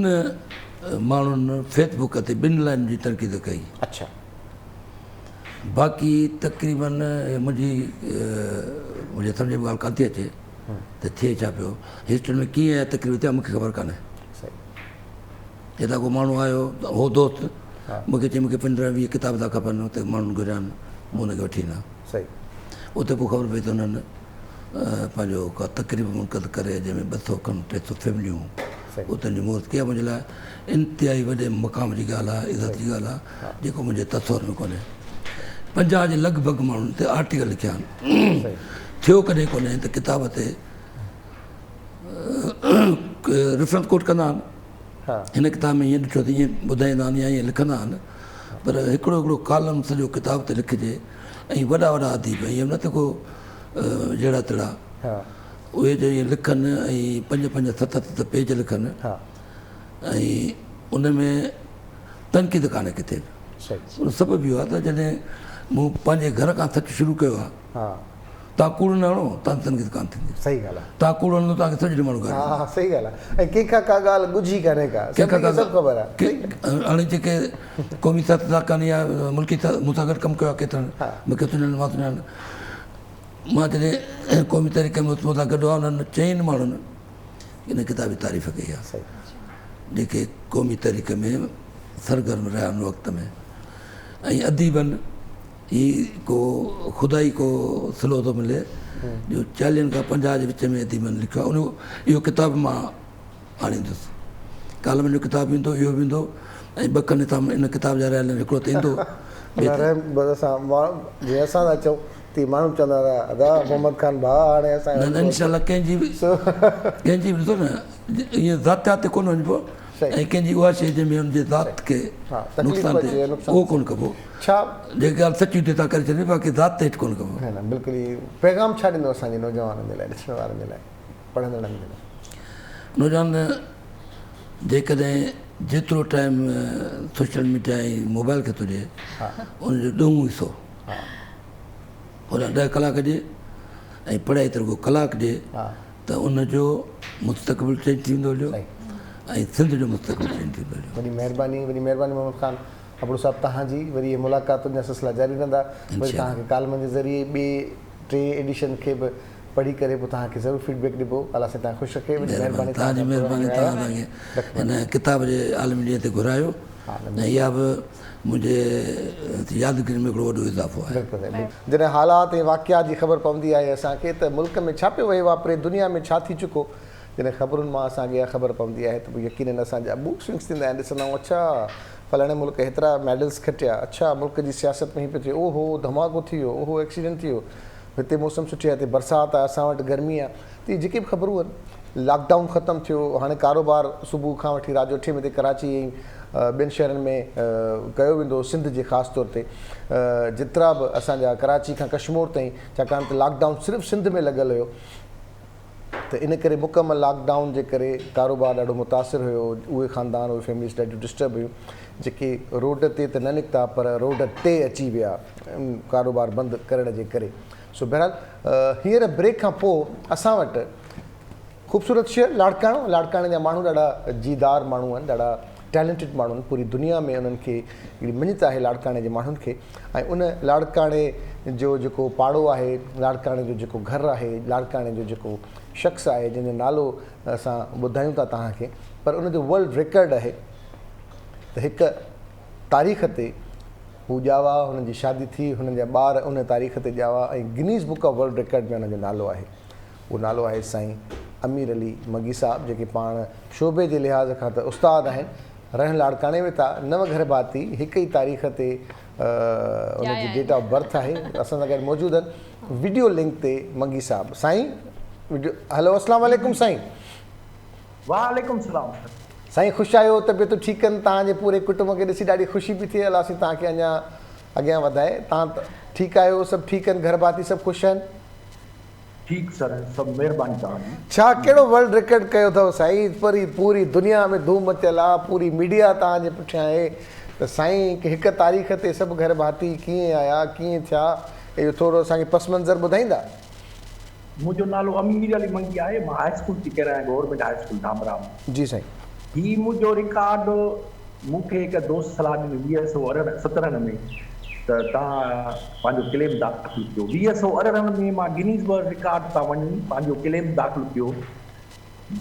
ماڻهن فيس بڪ تي ٻن لائنن جي تنقيد ڪئي. اڇا. باقي تقريبن منهنجي منهنجي سمجهه ۾ ڳالهه ڪانه ٿي اچي ته ٿئي ڇا پيو هيوسٽن ۾ ڪيئن اها تقريب ٿي مون کي خبر ڪانهي. هتان ڪو ماڻهو آيو هو دوست مون کي چئي مون کي 15 20 ڪتاب ٿا کپن اتي ماڻهن گهريا آهن مون هن کي وٺي ڏنا. اتي پوء خبر پئي ته هنن پنهنجو ڪا تقريب منعقد ڪري جنهن ۾ 200 کن 300 فيمليون اتن جي مهورت ڪئي منهنجي لاء انتهائي وڏي مقام جي ڳالهه آهي عزت جي ڳالهه آهي جيڪو منهنجي تصور ۾ ڪونهي 50 جي لڳ ڀڳ ماڻهن تي آرٽيڪل لکيا آهن ٿيو ڪڏهن ڪونهي ته ڪتاب تي ريفرنس ڪوٽ ڪندا آهن هن ڪتاب ۾ ائين ڏٺو ته ائين ٻڌائيندا آهن يا ائين لکندا آهن پر هڪڙو هڪڙو ڪالم سڄو ڪتاب تي لکجي ۽ وڏا وڏا اديب ائين نه ته ڪو جهڙا تهڙا اهي جو ائين لکن ۽ پنج پنج ست ست پيج لکن ۽ ان ۾ تنقيد ڪانهي ڪٿي به ان سبب اهو آهي ته جڏهن مون پنهنجي گهر کان سچ شروع ڪيو آهي. توهان ڪوڙ نه هڻو توهان جي تنقيد ڪانه ٿيندي. صحيح ڳالهه آهي. توهان ڪوڙ هڻندو توهان کي سڄو ڏينهن ماڻهو گاريون ها ها صحيح ڳالهه آهي ۽ ڪنهن کان ڪا ڳالهه ڳجهي ڪانهي ڪا ڪنهن کان سڀني کي سڀ خبر آهي. هاڻي جيڪي قومي سياست سان ڪانه يا ملڪي سياست مون سان گڏ ڪم ڪيو آهي ڪيترن مون کي سڃاڻن مان سڃاڻن مان جڏهن قومي تحريڪ ۾ هوس مون سان گڏ هئا انهن چئن ماڻهن ان ڪتاب جي تعريف ڪئي آهي جيڪي قومي تحريڪ ۾ سرگرم رهيا ان وقت ۾ ۽ اديبن هي ڪو خدائي ڪو صلو ٿو ملي جو چاليهن کان پنجاهه جي وچ ۾ اديبن لکيو آهي ان اهو ڪتاب مان آڻيندس ڪالمن جو ڪتاب ايندو اهو به ايندو ۽ ٻه کن هتان ان ڪتاب جا رهيل آهن هڪڙو ته ايندو رحم بس اسان جيئن اسان ٿا چئون تيئن ماڻهو چوندا ته ادا محمد خان ڀاء هاڻي اسان نه نه انشاء الله ڪنهن جي به ڪنهن جي به ڏسو نه ائين ذاتيات تي ڪونه وڃبو ۽ ڪنهن جي اها شيء جنهن ۾ ان جي ذات کي نقصان ٿئي اهو ڪونه ڪبو. ڇا جيڪا ڳالهه سچي هجي سا ڪري ڇڏبي باقي ذات تي هيٺ ڪونه ڪبو. نه نه بلڪل هي پيغام ڇا ڏيندو اسان جي نوجوانن جي لاء ڏسڻ وارن جي لاء پڙهندڙن جي لاء. نوجوان جيڪڏهن جيترو ٽائيم سوشل ميڊيا ۽ موبائل کي ٿو ڏئي ان جو ڏهون حصو هوڏانهن ڏهه ڪلاڪ ڏئي ۽ پڙهائي تي رڳو ڪلاڪ ڏئي ته ان جو مستقبل چينج ٿي ويندو هليو ۽ سنڌ جو مستقبل چينج ٿيندو هليو. وڏي مهرباني وڏي مهرباني محمد خان ابڙو صاحب توهان جي وري اهي ملاقاتن جا سلسلا جاري رهندا وري توهان کي ڪالمن جي ذريعي ٻئي ٽي ايڊيشن کي به پڙهي ڪري پوء توهان کي ضرور فيڊ بيڪ ڏبو الله سائين توهان کي خوش رکي وڏي مهرباني توهان جي مهرباني توهان اسان کي هن ڪتاب جي عالمي ڏينهن تي گهرايو ۽ اها به منهنجي يادگيري ۾ هڪڙو وڏو اضافو آهي. بلڪل سائين بلڪل جڏهن حالات ۽ واقعات جي خبر پوندي آهي اسان کي ته ملڪ ۾ ڇا پيو وهي واپري دنيا ۾ ڇا ٿي چڪو جڏهن خبرن مان اسان کي اها خبر پوندي آهي ته پوء يقينن اسان جا موڊ سوئنگس ٿيندا آهن ڏسندا آهيون اڇا فلاڻي ملڪ هيترا ميڊلز کٽيا اڇا ملڪ جي سياست ۾ هي پيو ٿئي اوهو ڌماڪو ٿي ويو اوهو ايڪسيڊنٽ ٿي ويو هتي موسم سٺي آهي هتي برسات آهي اسان وٽ گرمي آهي ته اهي جيڪي به خبرون آهن لاڪ ڊائون ختم ٿيو هاڻي ڪاروبار صبح کان وٺي رات جو اٺين بجي تائين ڪراچي ۽ ٻين شهرن ۾ ڪيو ويندو سنڌ جي خاص طور تي جيترا به اسان جا ڪراچي کان ڪشمور تائين ڇاڪاڻ ته لاڪ ڊائون صرف سنڌ ۾ لڳل هيو ته ان ڪري مڪمل لاڪ ڊائون جي ڪري ڪاروبار ڏاڍو متاثر هيو اهي خاندان اهي فيمليز ڏاڍيون ڊسٽرب هيون جيڪي روڊ تي ته نه نڪتا پر روڊ تي اچي ويا ڪاروبار بند ڪرڻ جي ڪري سو بهرحال هينئر بريڪ کان پوء اسان وٽ خوبصورت شهر لاڙڪاڻو لاڙڪاڻي جا ماڻهو ڏاڍا جيدار ماڻهو آهن ڏاڍا ٽيلنٽيڊ ماڻهو آهن پوري دنيا ۾ انهن کي هڪڙي مڃتا آهي لاڙڪاڻي جي ماڻهن کي ۽ ان لاڙڪاڻي جو جيڪو پاڙو آهي لاڙڪاڻي جو جيڪو گهر آهي لاڙڪاڻي جو جيڪو شخص آهي جنهن جو نالو اسان ٻڌايون ٿا توهان کي پر ان جو ورلڊ ريڪارڊ آهي ته هڪ تاريخ تي هو ڄاوا هنن جي شادي ٿي هنن جا ٻار ان تاريخ تي ڄاوا ۽ Guinness book of world record ۾ انهن جو نالو آهي اهو نالو آهي سائين امير علي مگي صاحب جيڪي پاڻ شعبي جي لحاظ کان ته استاد آهن رهن لاڙڪاڻي ۾ ٿا نو گهر ڀاتي هڪ ئي تاريخ تي ان جي ڊيٽ آف برٿ آهي اسان سان گڏ موجود آهن وڊيو لنڪ تي مگي صاحب سائين وڊيو هلو اسلام عليڪم سائين. وعليڪم السلام سر. سائين خوش آهيو طبيعتون ٺيڪ آهن توهان جي پوري ڪٽنب کي ڏسي ڏاڍي خوشي پئي ٿئي الله سائين توهان کي اڃا اڳيان وڌائي توهان ٺيڪ آهيو سڀ ٺيڪ آهن گهر ڀاتي سڀ خوش آهن. ٺيڪ سر سڀ مهرباني توهان جي. ڇا ڪهڙو ورلڊ ريڪارڊ ڪيو اٿو سائين پري پوري دنيا ۾ ڌوم مچيل آ پوري ميڊيا توهان جي پٺيان آهي ته سائين هڪ تاريخ تي سڀ گهر ڀاتي ڪيئن آيا ڪيئن ٿيا اهو ٿورو اسان کي پس منظر ٻڌائيندا. منهنجو نالو امير علي منگي آهي مان هاء اسڪول ٽيچر آهيان گورنمينٽ هاء اسڪول ڌامراهه ۾. جي سائين. هي منهنجو رڪارڊ مون کي هڪ دوست صلاح ڏني 2018 17 ۾ ته توهان پنهنجو ڪليم داخل ڪيو. 2018 ۾ مان گنيز ورلڊ رڪارڊ تان وڃي پنهنجو ڪليم داخل ڪيو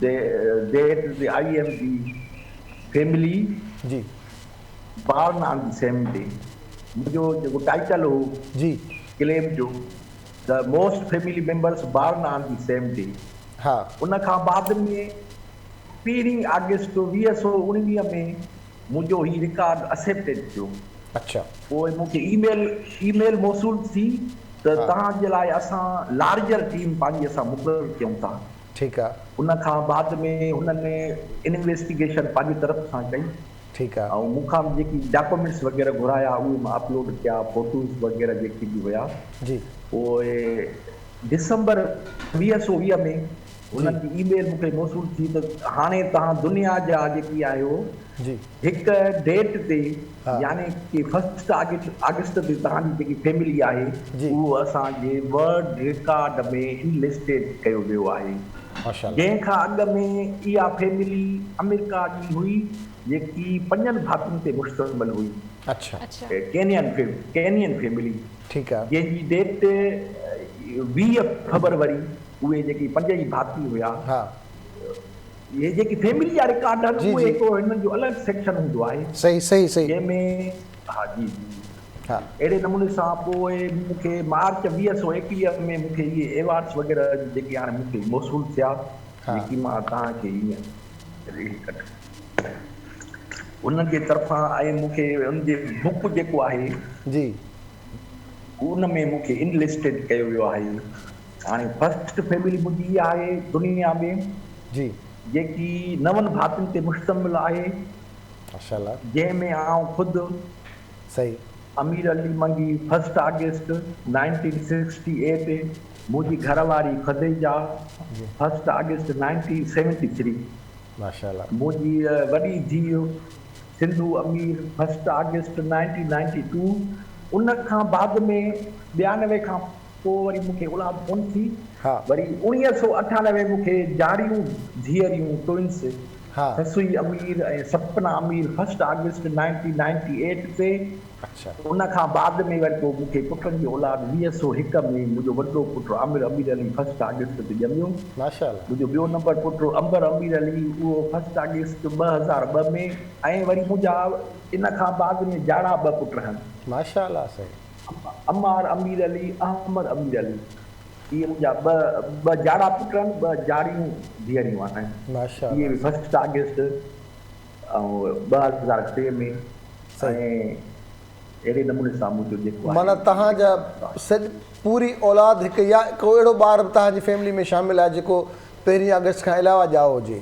that the I am the family جي. بارن آن the same D منهنجو جيڪو ٽائيٽل هو جي. ڪليم جو the most family members born on the same day ها. ان کان بعد ۾ پهرين آگسٽ 2019 ۾ منهنجو هي رڪارڊ اسيپٽيڊ ٿيو. اڇا. پوء مون کي اي ميل اي ميل موصول ٿي ته توهان جي لاء اسان لارجر ٽيم پنهنجي اسان مقرر ڪيون ٿا. ٺيڪ آ. ان کان بعد ۾ هنن انويسٽيگيشن پنهنجي طرف سان ڪئي. ٺيڪ آ. ۽ مون کان به جيڪي ڊاڪومينٽس وغيره گهرايا اهي مان اپلوڊ ڪيا فوٽوز وغيره جيڪي به هيا. جي. پوء ڊسمبر 2020 ۾ انهن جي اي ميل مون کي موصول ٿي ته هاڻي توهان دنيا جا جيڪي آهيو جي هڪ ڊيٽ تي يعني ڪي فرسٽ آگسٽ تي توهان جي جيڪي فيملي آهي اهو اسان جي ورلڊ رڪارڊ ۾ انلسٽيڊ ڪيو ويو آهي جنهن کان اڳ ۾ اها فيملي آمريڪا جي هئي جيڪي پنجن ڀاتين تي مشتمل هئي اڇا ڪينين ڪينين فيملي ٺيڪ آهي جنهن جي ڊيٽ 20 فبروري اهي جيڪي پنج ئي ڀاتي هيا اهي جيڪي فيملي جا رڪارڊ آهن اهي هڪڙو هنن جو الڳ سيڪشن هوندو آهي صحيح صحيح صحيح جنهن ۾ ها جي جي ها اهڙي نموني سان پوء مون کي مارچ 2021 ۾ مون کي اهي ايوارڊس وغيره جيڪي هاڻي مون کي موصول ٿيا جيڪي مان توهان کي هيئن انهن جي طرفان ۽ مون کي ان جي بڪ جيڪو آهي جي ان ۾ مون کي انلسٽيڊ ڪيو ويو آهي. هاڻي فرسٽ فيملي منهنجي اها آهي دنيا ۾ جي. جيڪي نون ڀاتين تي مشتمل آهي. ماشاءالله. جنهن ۾ آئون خود صحيح. Amir Ali Mangi first August 1968 منهنجي گهر واري خديجه فرسٽ آگسٽ 1973 ماشاءالله. منهنجي وڏي ڌيء سنڌو امير فرسٽ آگسٽ 1992 ان کان بعد ۾ 92 کان پوء وري مون کي اولاد ڪونه ٿي. وري 1998 مون کي جاڙيون ڌيئريون، Twins، Sassui Amir ۽ Sapna Amir first August 1998 تي. ان کان بعد ۾ وري پوء مون کي پٽن جي اولاد 2001 ۾ منهنجو وڏو پٽ عامر امير علي فرسٽ آگسٽ تي ڄميو. منهنجو ٻيو نمبر پٽ عنبر امير علي اهو فرسٽ آگسٽ 2002 ۾ ۽ وري منهنجا ان کان بعد ۾ جاڙا ٻه پٽ هن. عمار امير علي، احمد امير علي، اهي منهنجا ٻه ٻه جاڙا پٽ آهن، ٻه جاڙيون ڌيئريون آهن. اهي به فرسٽ آگسٽ ۽ 2003 ۾ ۽ اهڙي نموني سان منهنجو جيڪو آهي. معنيٰ توهان جا سڄ پوري اولاد هڪ يا ڪو اهڙو ٻار به توهان جي فيملي ۾ شامل آهي جيڪو پهرين آگسٽ کان علاوه ڄائو هجي؟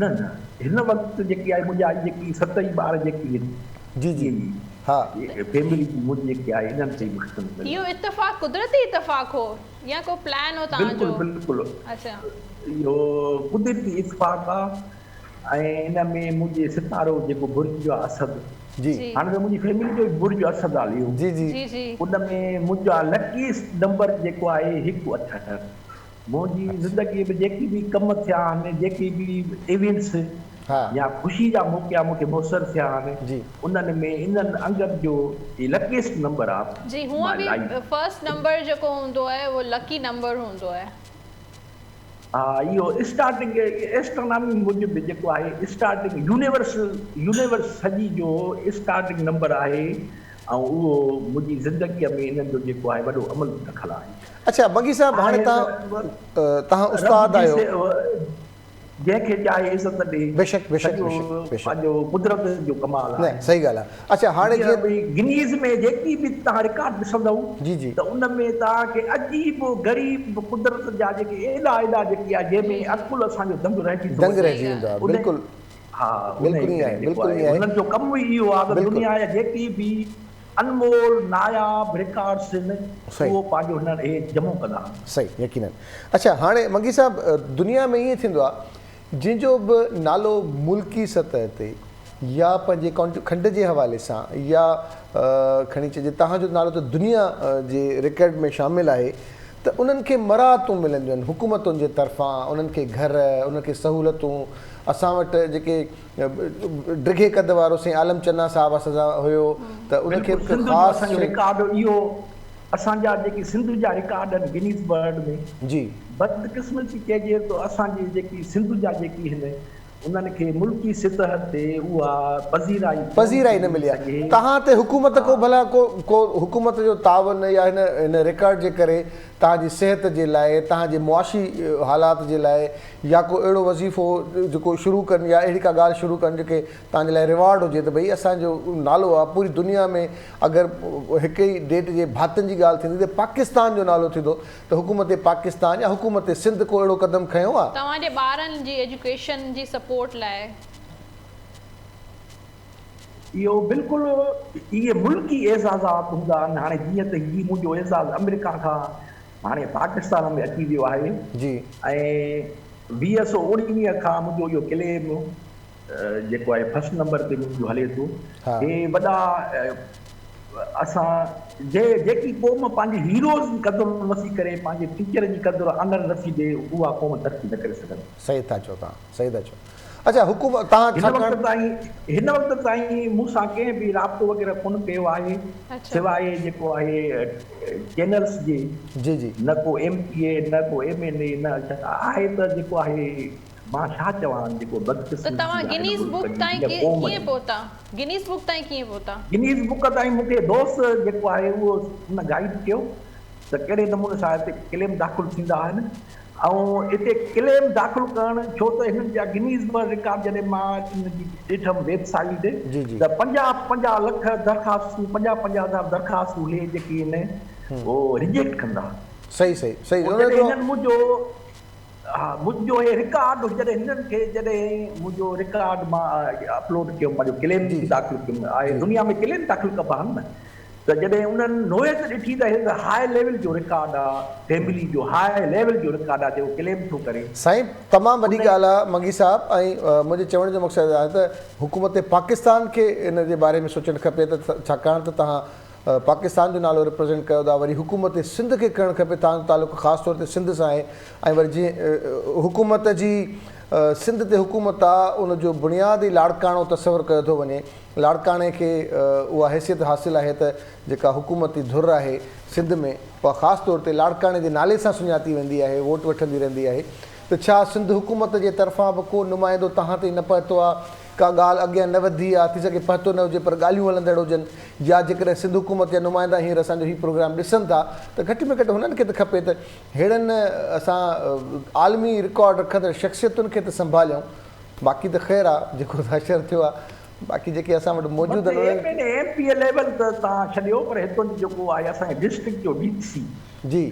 نه نه هن وقت جيڪي آهي منهنجا جيڪي ست ئي ٻار جيڪي آهن جي جي ها فيملي منهنجي جيڪي آهي انهن تي ئي مشتمل اهو اتفاق قدرتي اتفاق هو يا ڪو پلان هو توهان جو؟ بلڪل بلڪل اڇا اهو قدرتي اتفاق آ ۽ ان ۾ منهنجي ستارو جيڪو برج جو آ اسد جي هاڻي ته منهنجي فيملي جو برج اسد آ ليو جي جي جي جي ان ۾ منهنجا لڪيسٽ نمبر جيڪو آهي هڪ اٺ منهنجي زندگيء ۾ جيڪي به ڪم ٿيا آهن، جيڪي به ايونٽس يا خوشي جا موقعا مون کي ميسر ٿيا آهن، انهن ۾ انهن انگن جو هي لڪيسٽ نمبر آ جي هونء ماء به لائيف. فرسٽ نمبر جيڪو هوندو آهي اهو لڪي نمبر هوندو آهي. ها اهو اسٽارٽنگ ايسٽرانامي موجب جيڪو آهي اسٽارٽنگ يونيورس يونيورس سڄي جو اسٽارٽنگ نمبر آهي ۽ اهو منهنجي زندگيء ۾ انهن جو جيڪو آهي وڏو عمل دخل آهي. اڇا بنگي صاحب هاڻي توهان توهان استاد آهيو. جنهن کي چاهي عزت ڏي. بيشڪ بيشڪ سڄو بيشڪ بيشڪ. پنهنجو قدرت جو ڪمال نه آهي. صحيح ڳالهه آهي. اڇا هاڻي جيئن جيئن ڀئي گنيز ۾ جيڪي به توهان رڪارڊ ڏسندؤ جي جي. ته ان ۾ توهان کي عجيب و غريب قدرت جا جيڪي ايڏا ايڏا جيڪي آهي جنهن ۾ عقل اسان جو دنگ رهجي ٿو دنگ وڃي. رهجي ويندو آهي ان بلڪل. ها انهي بلڪل ائين ڪري آهي جيڪو بلڪل آهي ائين آهي. انهن جو ڪم ئي اهو آهي ته بلڪل. دنيا جا جيڪي به انمول ناياب رڪارڊس آهن صحيح. اهو پنهنجو هنن اهي جمع ڪندا آهن. صحيح يقينن اڇا هاڻي منگي صاحب دنيا ۾ ائين ٿيندو آهي جنهن جو به نالو ملڪي سطح تي يا پنهنجي کنڊ جي حوالي سان يا کڻي چئجي توهان جو نالو ته دنيا جي رڪارڊ ۾ شامل آهي ته انهن کي مراعتون ملنديون آهن حڪومتن جي طرفان انهن کي گهر انهن کي سهولتون اسان وٽ جيڪي ڊگهي قد وارو سائين عالم چنا صاحب اسان سان هيو ته ان کي بلڪل به سنڌ جو خاص اسان جو رڪارڊ اهو اسان جا جيڪي سنڌ جا رڪارڊ آهن گنيز ورلڊ ۾ جي. بدقسمتي چئجي ته اسان جي جيڪي سنڌ جا جيڪي هن انهن کي ملڪي سطح تي اها پذيرائي ڪونه پذيرائي ٿي نه ملي ملي آهي سگهي. تهان تي حڪومت ڪو ڀلا ڪو ڪو حڪومت جو تعاون يا هن هن رڪارڊ جي ڪري توهان جي صحت جي لاء، توهان جي معاشي حالات جي لاء يا ڪو اهڙو وظيفو جيڪو شروع ڪن يا اهڙي ڪا ڳالهه شروع ڪن جيڪي توهان جي لاء ريوارڊ هجي ته ڀئي اسان جو نالو آهي پوري دنيا ۾ اگر هڪ ئي ڊيٽ جي ڀاتين جي ڳالهه ٿيندي ته پاڪستان جو نالو ٿيندو ته حڪومت پاڪستان يا حڪومت سنڌ ڪو اهڙو قدم کنيو آهي؟ توهان جي ٻارن جي ايجوڪيشن جي سپورٽ لاء. اهو بلڪل اهي ملڪي اعزازات هوندا آهن هاڻي جيئن ته هي منهنجو اعزاز آمريڪا کان هاڻي پاڪستان ۾ اچي ويو آهي جي. ۽ 2019 کان منهنجو اهو ڪليم جيڪو آهي فرسٽ نمبر تي منهنجو هلي ٿو. هي وڏا اسان جي جيڪي قوم پنهنجي هيروز جي قدر نٿي ڪري پنهنجي ٽيچر جي قدر آنر نٿي ڏي اها قوم ترقي نه ڪري سگهندي. صحيح ٿا چئو توهان صحيح ٿا چئو اڇا حڪومت توهان هن وقت تائين هن وقت تائين مون سان ڪنهن به رابطو وغيره ڪونه ڪيو آهي سواء جيڪو آهي چينلز جي جي جي نه ڪو ايم پي اي نه ڪو ايم اين اي نه آهي ته جيڪو آهي مان ڇا چوان جيڪو ته بدقسمتي توهان آهي هن گنيز ملڪ بڪ جي تائين هن قوم ڪيئن جي. پهتا گنيز بڪ تائين ڪيئن پهتا؟ گنيز بڪ تائين مون کي دوست جيڪو آهي اهو ان گائيڊ ڪيو ته ڪهڙي نموني سان هتي ڪليم داخل ٿيندا آهن ۽ اتي ڪليم داخل ڪرڻ ڇو ته هنن جا گنيز ورلڊ رڪارڊ جڏهن مان ان جي ڏٺم ويب سائيٽ جي جي ته 50 50 لک درخواستون 50 50 هزار درخواستون هي جيڪي آهن اهو ريجيڪٽ ڪندا. صحيح صحيح صحيح پوء ان جڏهن جو هنن منهنجو ها منهنجو هي رڪارڊ جڏهن هنن کي جڏهن منهنجو رڪارڊ مان اپلوڊ ڪيم پنهنجو ڪليم جي داخل ڪيم آهي جي دنيا ۾ ڪليم داخل ڪبا آهن نه ته جڏهن انهن نوعيت ڏٺي ته هي ته هاء ليول جو رڪارڊ آ فيملي جو هاء ليول جو رڪارڊ آ جيڪو ڪليم ٿو ڪري. سائين تمام وڏي ان ڳالهه آ منگي صاحب ۽ منهنجي چوڻ جو مقصد آهي ته حڪومت پاڪستان کي ان جي باري ۾ سوچڻ کپي ته ڇاڪاڻ ته توهان پاڪستان جو نالو ريپريزنٽ ڪيو ٿا وري حڪومت سنڌ کي ڪرڻ کپي توهان جو تعلق خاص طور تي سنڌ سان آهي ۽ وري جنهن حڪومت جي سنڌ تي حڪومت آ ان جو بنياد ئي لاڙڪاڻو تصور ڪيو ٿو وڃي لاڙڪاڻي کي اها حيثيت حاصل آهي ته جيڪا حڪومتي ڌر آهي سنڌ ۾ اها خاص طور تي لاڙڪاڻي جي نالي سان سڃاتي ويندي آهي، ووٽ وٺندي رهندي آهي ته ڇا سنڌ حڪومت جي طرفان به ڪو نمائندو توهان تائين نه پهتو آ، ڪا ڳالهه اڳيان نه وڌي آ، ٿي سگهي پهتو نه هجي پر ڳالهيون هلندڙ هجن يا جيڪڏهن سنڌ حڪومت جا نمائندا هينئر اسان جو هي پروگرام ڏسن ٿا ته گهٽ ۾ گهٽ هنن کي ته کپي ته ههڙن اسان عالمي رڪارڊ رکندڙ شخصيتن کي ته سنڀاليون باقي ته خير آ جيڪو حشر ٿيو آ باقي جيڪي اسان وٽ موجود بس آهن M N A M P A level ته توهان ڇڏيو پر هتو جو جيڪو آهي اسان جي ڊسٽرڪٽ جو ڊي سي. جي.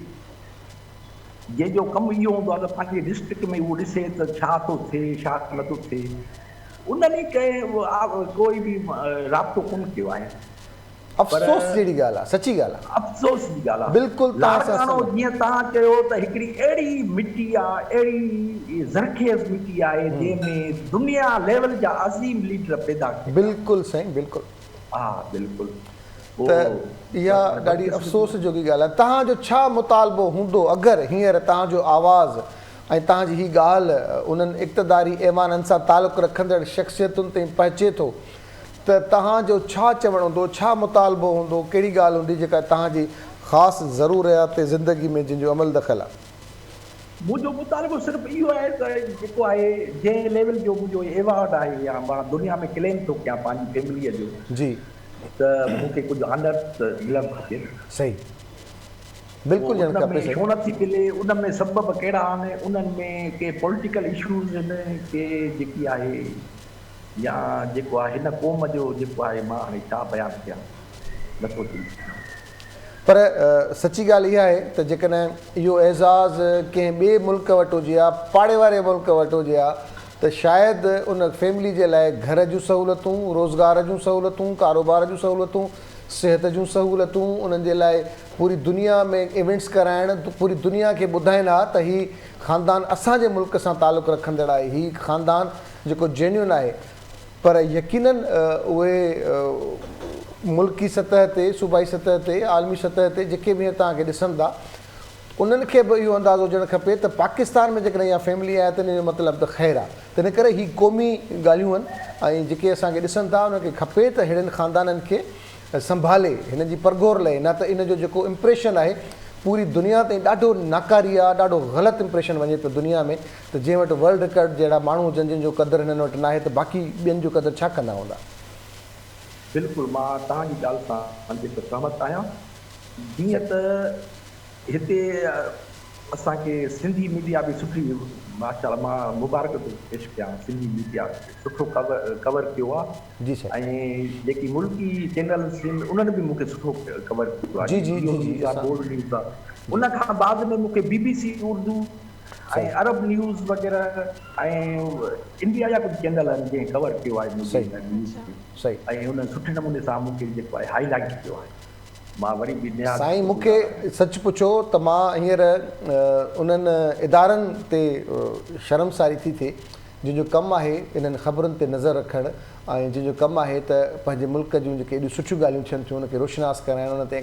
جنهن جو ڪم اهو هوندو آهي ته پنهنجي ڊسٽرڪٽ ۾ اهو ڏسي ته ڇا ٿو ٿئي ڇا نٿو ٿئي انهن ئي ڪنهن ڪوئي به رابطو ڪونه ڪيو آهي. پر افسوس جهڙي ڳالهه آ سچي ڳالهه آ. افسوس جي ڳالهه آ. بلڪل توهان سان لاڙڪاڻو سهمت. جيئن توهان چيو ته هڪڙي اهڙي مٽي آ اهڙي زرخيز مٽي آهي جنهن ۾ دنيا ليول جا عظيم ليڊر پيدا ٿيا. بلڪل سائين بلڪل. ها بلڪل ته اها ڏاڍي افسوس جوڳي ڳالهه آهي. توهان جو ڇا مطالبو هوندو اگر هينئر توهان جو آواز ۽ توهان جي هي ڳالهه انهن اقتداري ايوانن سان تعلق رکندڙ شخصيتن تائين پهچي ٿو ته توهان جو ڇا چوڻ هوندو، ڇا مطالبو هوندو، ڪهڙي ڳالهه هوندي جيڪا توهان جي خاص ضروريات زندگي ۾ جنهن جو عمل دخل آهي؟ منهنجو مطالبو صرف اهو آهي ته جيڪو آهي جنهن ليول جو منهنجو ايوارڊ آهي يا مان دنيا ۾ ڪليم ٿو ڪيان پنهنجي فيمليء جو جي. ته مون کي ڪجهه آنر ته ملڻ کپي نه. صحيح. بلڪل پوء ڏيڻ ان کپي ۾ سائين. ڇو نٿي ملي، ان ۾ سبب ڪهڙا آهن، انهن ۾ ڪي پوليٽيڪل اشوز آهن ڪي جيڪي آهي يا جيڪو آهي هن قوم جو جيڪو آهي مان هاڻي ڇا بيان ڪيان نٿو چئي سگهان. پر سچي ڳالهه اها آهي ته جيڪڏهن اهو اعزاز ڪنهن ٻئي ملڪ وٽ هجي ها، پاڙي واري ملڪ وٽ هجي ها ته شايد ان فيملي جي لاء گهر جون سهولتون، روزگار جون سهولتون، ڪاروبار جون سهولتون، صحت جون سهولتون، انهن جي لاء پوري دنيا ۾ ايونٽس ڪرائڻ، پوري دنيا کي ٻڌائين ها ته هي خاندان اسان جي ملڪ سان تعلق رکندڙ آهي، هي خاندان جيڪو جينيون آهي پر يقينن اهي ملڪي سطح تي، صوبائي سطح تي، عالمي سطح تي جيڪي به هينئر توهان کي ڏسن ٿا انهن کي به اهو اندازو هجڻ کپي ته پاڪستان ۾ جيڪڏهن اها فيملي آهي ته ان جو مطلب ته خير آهي تنهن ڪري هي قومي ڳالهيون آهن ۽ جيڪي اسان کي ڏسن ٿا انهن کي کپي ته ههڙن خاندانن کي سنڀالي هنن جي پرگهور لهي نه ته ان جو جيڪو امپريشن آهي پوري دنيا تائين ڏاڍو ناڪاري آهي ڏاڍو غلط امپريشن وڃي پيو دنيا ۾ ته جنهن وٽ ورلڊ رڪارڊ جهڙا ماڻهو هجن جن جو قدر هنن وٽ ناهي ته باقي ٻين جو قدر ڇا ڪندا هوندا. بلڪل مان توهان جي ڳالهه سان جيڪو سهمت آهيان جيئن ته هتي اسان کي سنڌي ميڊيا به سٺي ماشاء الله مان مبارڪ ٿو پيش ڪيان سنڌي ميڊيا کي سٺو ڪور ڪيو آهي جي سائين. ۽ جيڪي ملڪي چينلز آهن انهن به مون کي سٺو ڪور ڪيو آهي جي جي جيو جي جي نيوز آهي اسان بولڊ نيوز آهي ان کان بعد ۾ مون کي بي بي سي اردو ۽ عرب نيوز وغيره ۽ انڊيا جا ڪجهه چينل آهن جنهن ڪور ڪيو آهي منهنجي هن نيوز کي صحيح ۽ ان سٺي نموني سان مون کي جيڪو آهي هائي لائيٽ ڪيو آهي. مان وري به نهايت سائين مون شڪر کي گذار آهيان. سچ پڇو ته مان هينئر انهن ادارن تي شرمساري ٿي ٿئي جن جو ڪم آهي انهن خبرن تي نظر رکڻ ۽ جن جو ڪم آهي ته پنهنجي ملڪ جون جيڪي ايڏيون سٺيون ڳالهيون ٿين ٿيون ان کي روشناس ڪرائڻ ان تي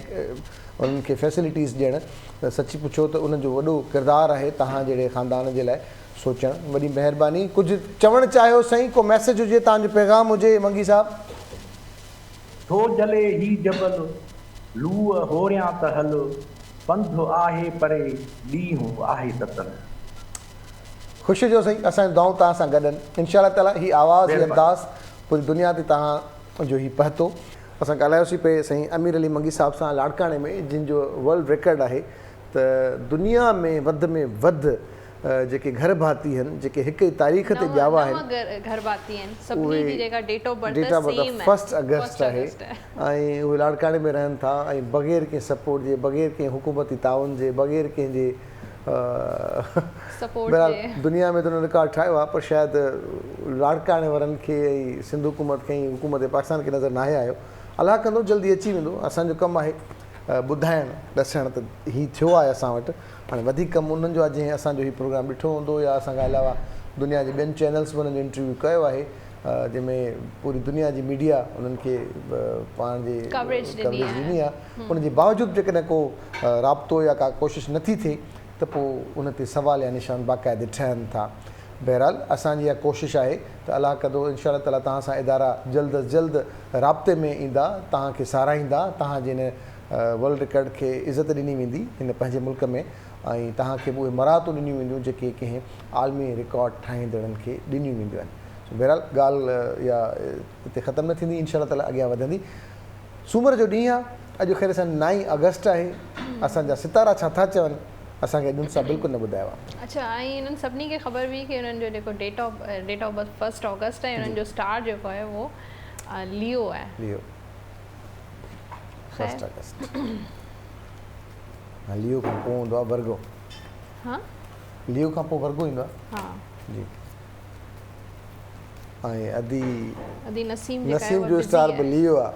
انهن کي فيسلٽيز ڏيڻ ته سچ پڇو ته انهن جو وڏو ڪردار آهي توهان جهڙي خاندان جي لاء سوچڻ وڏي مهرباني ڪجهه چوڻ چاهيو سائين ڪو ميسيج هجي توهان جو پيغام هجي منگي صاحب. ٿو جلي هي جبل، لوء هوريان ته هل، پنڌ آهي پري، ڏينهن آهي تتل. خوش هجو سائين اسان جون دعائون توهان سان گڏ آهن انشاء الله تعالي هي آواز هي انداز پوري دنيا تي توهان جو هي پهتو اسان ڳالهايوسين پئي سائين امير علي منگي صاحب سان لاڙڪاڻي ۾ جن جو ورلڊ ريڪارڊ آهي ته دنيا ۾ وڌ ۾ وڌ جيڪي گهر ڀاتي هن جيڪي هڪ ئي تاريخ تي ڄاوا آهن نو گهر ڀاتي آهن سڀني جي جيڪا date of birth date of birth first August آهي ۽ اهي لاڙڪاڻي ۾ رهن ٿا ۽ بغير ڪنهن سپورٽ جي بغير ڪنهن حڪومتي تعاون جي بغير ڪنهن جي بهرحال دنيا ۾ ته انهن رڪارڊ ٺاهيو آهي پر شايد لاڙڪاڻي وارن کي ۽ سنڌ حڪومت کي ۽ حڪومت پاڪستان کي نظر ناهي آيو الله ڪندو جلدي اچي ويندو اسان جو ڪم آهي ٻڌائڻ ڏسڻ ته هي ٿيو آهي اسان وٽ هاڻي وڌيڪ ڪم انهن جو آهي جنهن اسان جو هي پروگرام ڏٺو هوندو يا اسان کان علاوه دنيا جي ٻين چينلز به انهن جو انٽرويو ڪيو آهي جنهن ۾ پوري دنيا جي ميڊيا انهن کي پاڻ جي ڪوريج ڏني آهي ان جي باوجود جيڪڏهن ڪو رابطو يا ڪا ڪوشش نٿي ٿئي ته پوء ان تي سوال يا نشان باقاعدي ٺهن ٿا. بهرحال اسان جي اها ڪوشش آهي ته الله ڪندو انشاء الله تعالي توهان سان ادارا جلد از جلد رابطي ۾ ايندا توهان کي ساراهيندا توهان جي هن ورلڊ رڪارڊ کي عزت ڏني ويندي هن پنهنجي ملڪ ۾ ۽ توهان کي به اهي مراعتون ڏنيون وينديون جيڪي ڪنهن عالمي رڪارڊ ٺاهيندڙن کي ڏنيون وينديون آهن سو بهرحال ڳالهه اها هتي ختم نه ٿيندي انشاء الله تعالي اڳيان وڌندي سومر جو ڏينهن آ اڄ خير سان نائين آگسٽ آهي اسان جا ستارا ڇا ٿا چون اسان کي اڄ ان سان بلڪل نه ٻڌايو آ. اڇا ۽ انهن سڀني کي خبر هئي ڪي انهن جو جيڪو date of date of birth first August آهي انهن جو اسٽار جيڪو آهي اهو ليو آهي. ليو فرسٽ آگسٽ ها ليو کان پوء هوندو آ ورگو. ها ليو کان پوء ورگو ايندو آ. ها جي. ۽ ادي ادي نسيم جيڪا نسيم جو اسٽار به ليو آ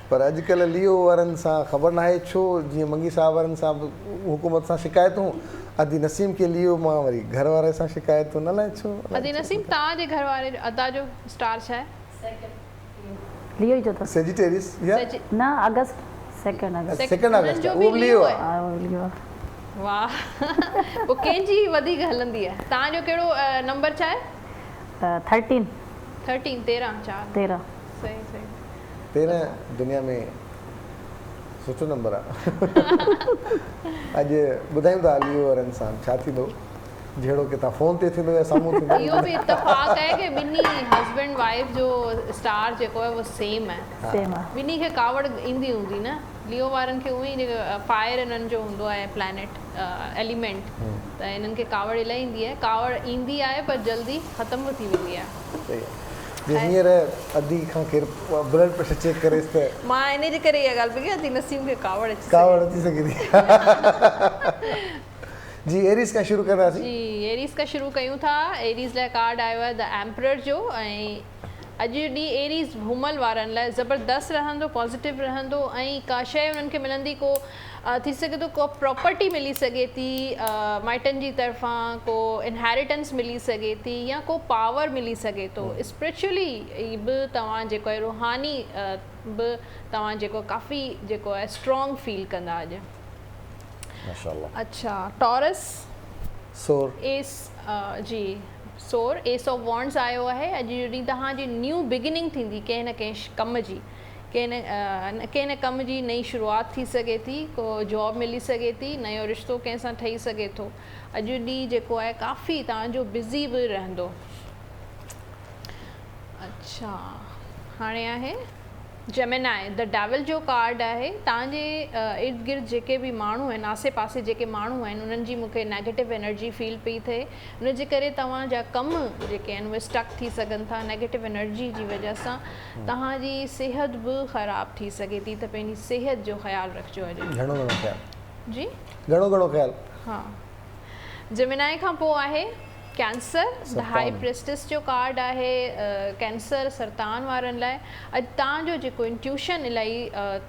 پر اڄڪلهه ليو وارن سان خبر ناهي ڇو جيئن منگي صاحب وارن سان به حڪومت سان شڪايتون ادي نسيم کي ليو مان وري گهر واري سان شڪايتون الائي ڇو ادي نسيم توهان جي گهر واري جو ادا جو اسٽار ڇا آهي؟ ليو ئي جو اٿس. سيجيٽيريس يا نه August second August. Second August آ اهو به ليو آ. ها اهو به ليو آ. واھ پوء ڪنهن جي وڌيڪ هلندي آ. توهان جو ڪهڙو نمبر ڇا آهي؟ ٿرٽين. ٿرٽين تيرهن چار. تيرهن. صحيح صحيح. 13 دنيا ۾ سٺو نمبر آ. اڄ ٻڌايون ٿا ليو وارن سان ڇا ٿيندو. جهيڙو ڪٿان فون تي ٿيندو يا سامهون ٿيندو. اهو به اتفاق آهي ڪي ٻنهي هسبينڊ وائيف جو اسٽار جيڪو آهي اهو سيم آهي. سيم آهي. ٻنهي کي ڪاوڙ ايندي هوندي نه. ليو وارن کي اونئن ئي جيڪو فائر انهن جو هوندو آهي پلانيٽ ايليمينٽ ته انهن کي ڪاوڙ الاهي ايندي آهي. ڪاوڙ ايندي آهي پر جلدي ختم به ٿي ويندي آهي. صحيح آهي. جي هينئر ادي کان ڪير بلڊ پريشر چيڪ ڪريس ته. مان انهي جي ڪري اها ڳالهه پئي ڪئي ادي نسيم کي ڪاوڙ اچي سگهي ڪاوڙ اچي سگهي ٿي. جي ايريز کان شروع ڪنداسين. جي ايريز کان شروع ڪيون ٿا ايريز لاء ڪارڊ آيو آهي The Emperor جو ۽ اڄ جو ڏينهن ايريز ڀومل وارن لاء زبردست رهندو پازيٽو رهندو ۽ ڪا شيء انهن کي ملندي ڪو ٿي سگهي ٿو ڪو پراپرٽي ملي سگهي ٿي مائٽن جي طرفان ڪو انهيريٽنس ملي سگهي ٿي يا ڪو پاور ملي سگهي ٿو اسپرچولي به توهان جيڪو آهي روحاني به توهان جيڪو ڪافي جيڪو آهي اسٽرانگ فيل ڪندا اڄ. ماشاءالله. اڇا ٽارس سور. ايس جي سور ايس آف وانڊز آيو آهي اڄ جو ڏينهن توهان جي نيو بگننگ ٿيندي ڪنهن نه ڪنهن ڪم جي ڪنهن نه ڪنهن نه ڪم جي نئين شروعات ٿي سگهي ٿي ڪو جاب ملي سگهي ٿي نيو رشتو ڪنهن سان ٺهي سگهي ٿو اڄ جو ڏينهن جيڪو آهي ڪافي توهان جو بزي به رهندو اڇا هاڻي آهي جيمينائي، The Devil جو ڪارڊ آهي. توهان جي ارد گرد جيڪي به ماڻهو آهن، آسي پاسي جيڪي ماڻهو آهن، انهن جي مون کي نيگيٽو انرجي فيل پئي ٿئي. ان جي ڪري توهان جا ڪم جيڪي آهن اهي اسٽڪ ٿي سگهن ٿا. نيگيٽو انرجي جي وجه سان توهان جي صحت به خراب ٿي سگهي ٿي ته پنهنجي صحت جو خيال رکجو اڄ. گهڻو گهڻو خيال. جي. گهڻو گهڻو خيال. ها. جيمينائي کان پوء آهي. ڪينسر، The High Priestess جو ڪارڊ آهي ڪينسر، سرطان وارن لاء اڄ توهان جو جيڪو انٽيوشن الاهي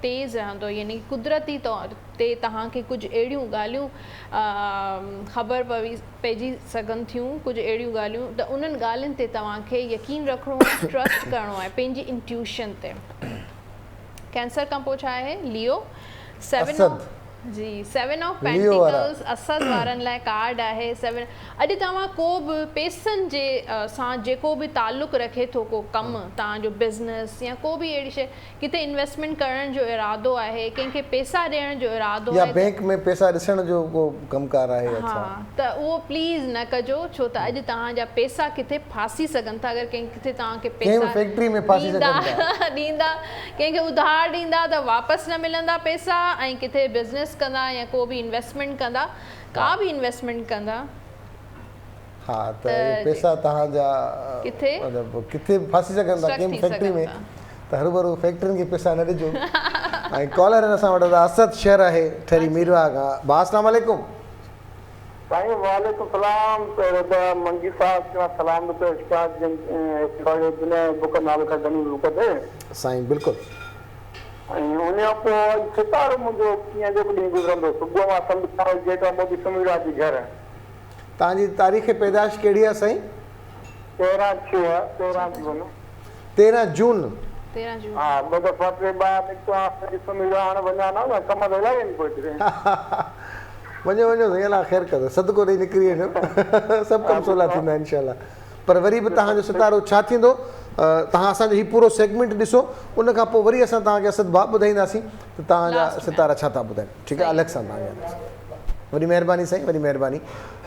تيز رهندو يعني قدرتي طور تي توهان کي ڪجهه اهڙيون ڳالهيون خبر پوي پئجي سگهن ٿيون ڪجهه اهڙيون ڳالهيون ته انهن ڳالهين تي توهان کي يقين رکڻو آهي ٽرسٽ ڪرڻو آهي پنهنجي انٽيوشن تي. ڪينسر کان پوء ڇا آهي ليو سيون اسد جي سيون آف ليو وارا. پينٽيڪلز اسد وارن لاء ڪارڊ آهي سيون اڄ توهان ڪو به پيسن جي سان جيڪو به تعلق رکي ٿو ڪو ڪم توهان جو بزنس يا ڪو به اهڙي شي ڪٿي انويسٽمينٽ ڪرڻ جو ارادو آهي ڪنهن کي پيسا ڏيڻ جو ارادو يا آهي ته بينڪ ۾ پيسا ڏسڻ جو ڪو ڪم ڪار آهي يا ها ڇا. ته اهو پليز نه ڪجو ڇو ته اڄ توهان جا پيسا ڪٿي ڦاسي سگهن ٿا اگر ڪنهن ڪٿي توهان کي ڪنهن به پيسا فيڪٽري ۾ ڦاسي ڏيندا سگهن ٿا. ڏيندا ڪنهن کي اڌار ڏيندا ته واپس نه ملندا پيسا ۽ ڪٿي بزنس ڪندا يا ڪو به انويسٽمينٽ ڪندا ڪا به انويسٽمينٽ ڪندا. ها ته اهي پئسا توهان جا ڪٿي مطلب ڪٿي به ڦاسي سگهن ٿا اسٽڪ ڪنهن ٿي به فيڪٽري سگهن ۾ ٿا. ته هروڀرو فيڪٽرين کي پئسا نه ڏجو ۽ ڪالر آهن اسان وٽ ادا اسد شر آهي ٺري ميرواهه کان ڀاء اسلام عليڪم. سائين وعليڪم السلام پهريون ته منگي صاحب کي مان سلام ٿو پيش ڪيان جن هڪ دنيا جي بڪ نالو کان گني بڪ تي. سائين بلڪل. ۽ ان کان پوء اڄ ستارو منهنجو ڪيئن جو ڏينهن گذرندو صبح مان سمجهان گيٽ مان موٽي سمهي رهيان اچي گهر. توهان جي تاريخ پيدائش ڪهڙي آهي سائين؟ 13 ڇهه، 13 جون. 13 جون. 13 جون. ها ٻه دفعا ٽي ٻاهر نڪتو آهيان سڄي سمهي رهيان هاڻي وڃان نه ڪم ته الاهي آهن پوء هتي. وڃو وڃو سائين الله خير ڪندو صدقو ڏئي نڪري وڃو سڀ ڪم سولا ٿيندا انشاء الله پر وري به توهان جو ستارو ڇا ٿيندو توهان اسان جو هي پورو سيگمينٽ ڏسو ان کان پوء وري اسان توهان کي اسد ڀاء ٻڌائينداسين ته توهان جا ستارا ڇا ٿا ٻڌائين ٺيڪ آهي الڳ سان توهان کي وڏي مهرباني سائين وڏي مهرباني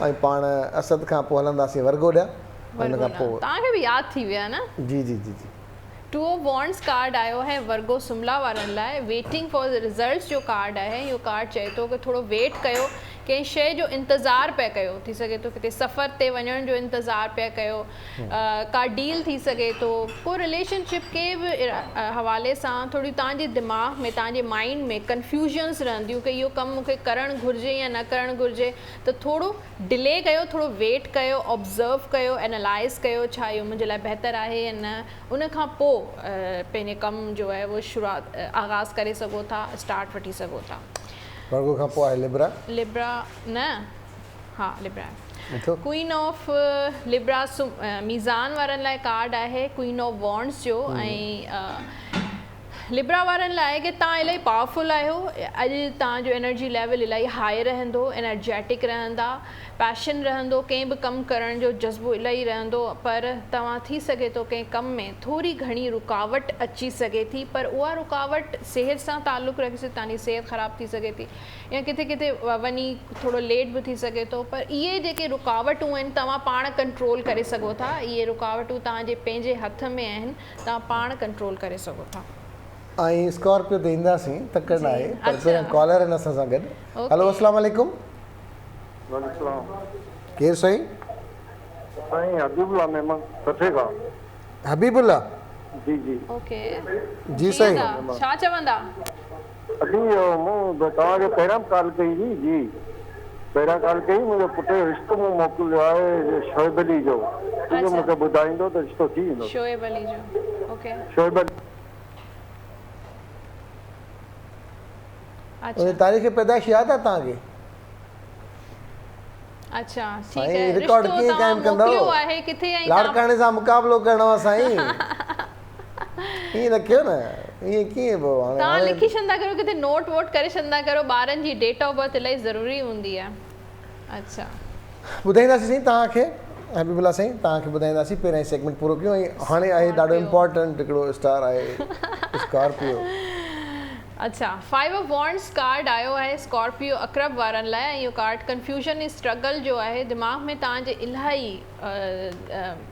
۽ پاڻ اسد کان پوء هلنداسين ورگو ڏانهن ان کان پوء توهان کي به ياد ٿي ويا نه. جي جي جي جي. ٽو آف وانڊز ڪارڊ آيو آهي ورگو سملا وارن لاء ويٽنگ فار رزلٽس جو ڪارڊ آهي اهو ڪارڊ چئي ٿو ڪه ٿورو ويٽ ڪيو ڪنهن شئي جو انتظار پيا ڪيو ٿي سگهي ٿو ڪٿي سفر تي وڃڻ جو انتظار پيا ڪيو ڪا ڊيل ٿي سگهي ٿو ڪو رليشن شپ ڪنهن به حوالي سان ٿوري توهان جي دماغ ۾ توهان جي مائنڊ ۾ ڪنفيوزنس رهنديون ڪه اهو ڪم مون کي ڪرڻ گهرجي يا نه ڪرڻ گهرجي ته ٿورو ڊلي ڪيو ٿورو ويٽ ڪيو آبزرو ڪيو اينالائز ڪيو ڇا اهو منهنجي لاء بهتر آهي يا نه ان کان پو پنهنجي ڪم جو آهي اهو شروعات آغاز ڪري سگهو ٿا اسٽارٽ وٺي سگهو ٿا. ورگو کان پو آهي لبرا. لبرا نه ها لبرا ڏٺو. ڪوئين آف لبرا ميزان وارن لاء ڪارڊ آهي ڪوئين آف وانڊس جو ۽ لبرا وارن لاء آهي ڪي توهان الاهي پاورفل آهيو اڄ توهان جو انرجي ليول الاهي هاء رهندو انرجيٽڪ رهندا پيشن رهندو ڪنهن به ڪم ڪرڻ جو جذبو الاهي رهندو پر توهان ٿي سگهي ٿو ڪنهن ڪم ۾ ٿوري گهڻي رڪاوٽ اچي سگهي ٿي پر اها رڪاوٽ صحت سان تعلق رکي سگهي توهان جي صحت خراب ٿي سگهي ٿي يا ڪٿي ڪٿي وڃي ٿورو ليٽ به ٿي سگهي ٿو پر اهي جيڪي رڪاوٽون آهن توهان پاڻ ڪنٽرول ڪري سگهو ٿا اهي رڪاوٽون توهان جي پنهنجي هٿ ۾ آهن توهان پاڻ ڪنٽرول ڪري سگهو ٿا. ۽ اسڪارپيو تي اينداسين تڪڙ جي ناهي پر اڇا پهريان ڪالر آهن اسان سان گڏ هلو اوڪي. اسلام عليڪم. وعليڪم السلام. ڪير سائين. سائين حبيب الله ميمڻ ٺٽي کان. حبيب الله. جي جي. اوڪي جي جي سائين. ادا ڇا چوندا. ادي مون توهان کي پهريان به ڪال ڪئي هئي جي پهريان ڪال ڪئي منهنجي پٽ جو رشتو مون موڪليو آهي شعيب علي جو اهو مون کي ٻڌائيندو ته رشتو ٿي ويندو. شعيب علي جو اوڪي. شعيب علي. ان جي تاريخ پيدائش ياد آهي توهان کي؟ اڇا ٺيڪ سائين آهي رڪارڊ رشتو ڪيئن توهان قائم ڪندؤ؟ موڪليو آهي ڪٿي ۽ توهان لاڙڪاڻي سان مقابلو ڪرڻو آهي سائين ائين نه ڪيو نه ائين ڪيئن پوء هاڻي توهان هاڻي لکي ڇڏندا ڪريو ڪٿي نوٽ ووٽ ڪري ڇڏندا ڪريو ٻارن جي ڊيٽ آف برٿ الاهي ضروري هوندي آهي اڇا. ٻڌائينداسين سائين توهان کي حبيب الله سائين توهان کي ٻڌائينداسين پهريان هي سيگمينٽ پورو ڪيون ۽ هاڻي آهي ڏاڍو اسڪارپيو امپارٽنٽ هڪڙو اسٽار آهي اسڪارپيو. اڇا فائيو آف وانڊس ڪارڊ آيو آهي اسڪارپيو عقرب وارن لاء ۽ اهو ڪارڊ ڪنفيوزن ۽ اسٽرگل جو آهي دماغ ۾ توهان جي الاهي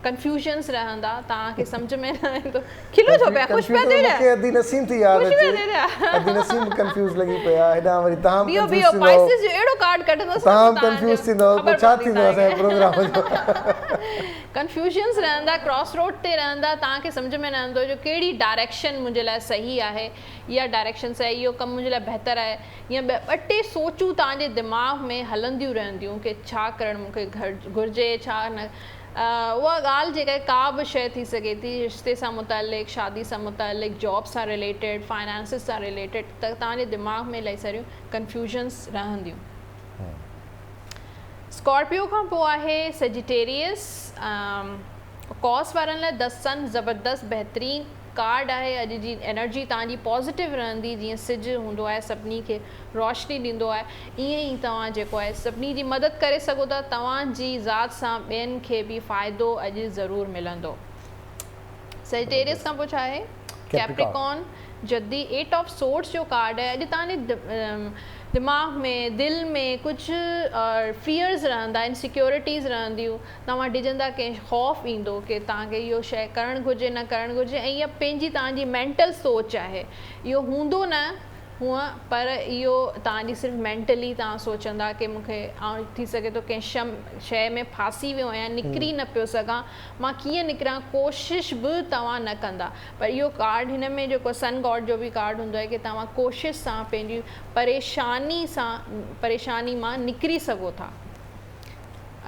ڪنفيوزنس رهندا توهان کي سمجهه ۾ نه ايندو کلو ڇو پيا خوش پيا ڪنفيوز ٿيو مون کي ادي نسيم ٿي ياد خوش پيا اچي ٿيو رهيا ادي نسيم به ڪنفيوز لڳي پئي آهي هيڏانهن وري توهان به بيهو ڪنفيوز بيهو ٿيندؤ پائسز جو اهڙو ڪارڊ ڪڍندس نه توهان به توهان ڪنفيوز جو ٿيندؤ پوء خبر ڇا پوندي ٿيندو توهان اسان جي کي پروگرام جو ڪنفيوزنس رهندا ڪراس روڊ تي رهندا توهان کي سمجهه ۾ نه ايندو جو ڪهڙي ڊائريڪشن منهنجي لاء صحيح آهي اها ڊائريڪشن صحيح اهو ڪم منهنجي لاء بهتر آهي يا ٻه ٽي سوچون توهان جي دماغ ۾ هلنديون رهنديون ڪي ڇا ڪرڻ مون کي گهرجي ڇا نه اها ڳالهه جيڪا ڪا به شيء ٿي سگهي ٿي رشتي سان متعلق، شادي سان متعلق، جاب سان رليٽيڊ، فائنانسز سان رليٽيڊ ته توهان جي دماغ ۾ الاهي ساريون ڪنفيوزنس رهنديون. اسڪارپيو کان پوء آهي سيجيٽيريس ڪوس وارن لاء The Sun زبردست بهترين ڪارڊ آهي اڄ جي انرجي توهان جي پازيٽو رهندي جيئن سج هوندو آهي سڀني کي روشني ڏيندو آهي ائين ئي توهان جيڪو آهي سڀني جي مدد ڪري سگهو ٿا توهان جي ذات سان ٻين کي به فائدو اڄ ضرور ملندو. سيجيٽيريس کان پوء ڇا آهي؟ ڪيپريڪون جدي ايٽ آف سورڊز جو ڪارڊ آهي اڄ توهان جي دماغ ۾ دل ۾ ڪجهه فيئرز رهندا انسيڪيورٽيز رهنديون توهان ڊڄندا ڪنهن خوف ايندو ڪي توهان کي اهو شيء ڪرڻ گهرجي نه ڪرڻ گهرجي ۽ اها پنهنجي توهان جي مينٽل سوچ آهي اهو هوندو نه هونء پر اهو توهان جي صرف مينٽلي توهان سوچندا ڪي مون کي آئون ٿي سگهي ٿو ڪنهن شم شيء ۾ ڦاسي ويو آهيان نڪري نه پيو سگهان مان ڪيئن نڪران ڪوشش به توهان نه ڪندا پر اهو ڪارڊ هن ۾ جيڪو سن گاڊ جو به ڪارڊ هوندو آهي ڪي توهان ڪوشش سان پنهنجي پريشاني سان پريشاني مان نڪري سگهو ٿا.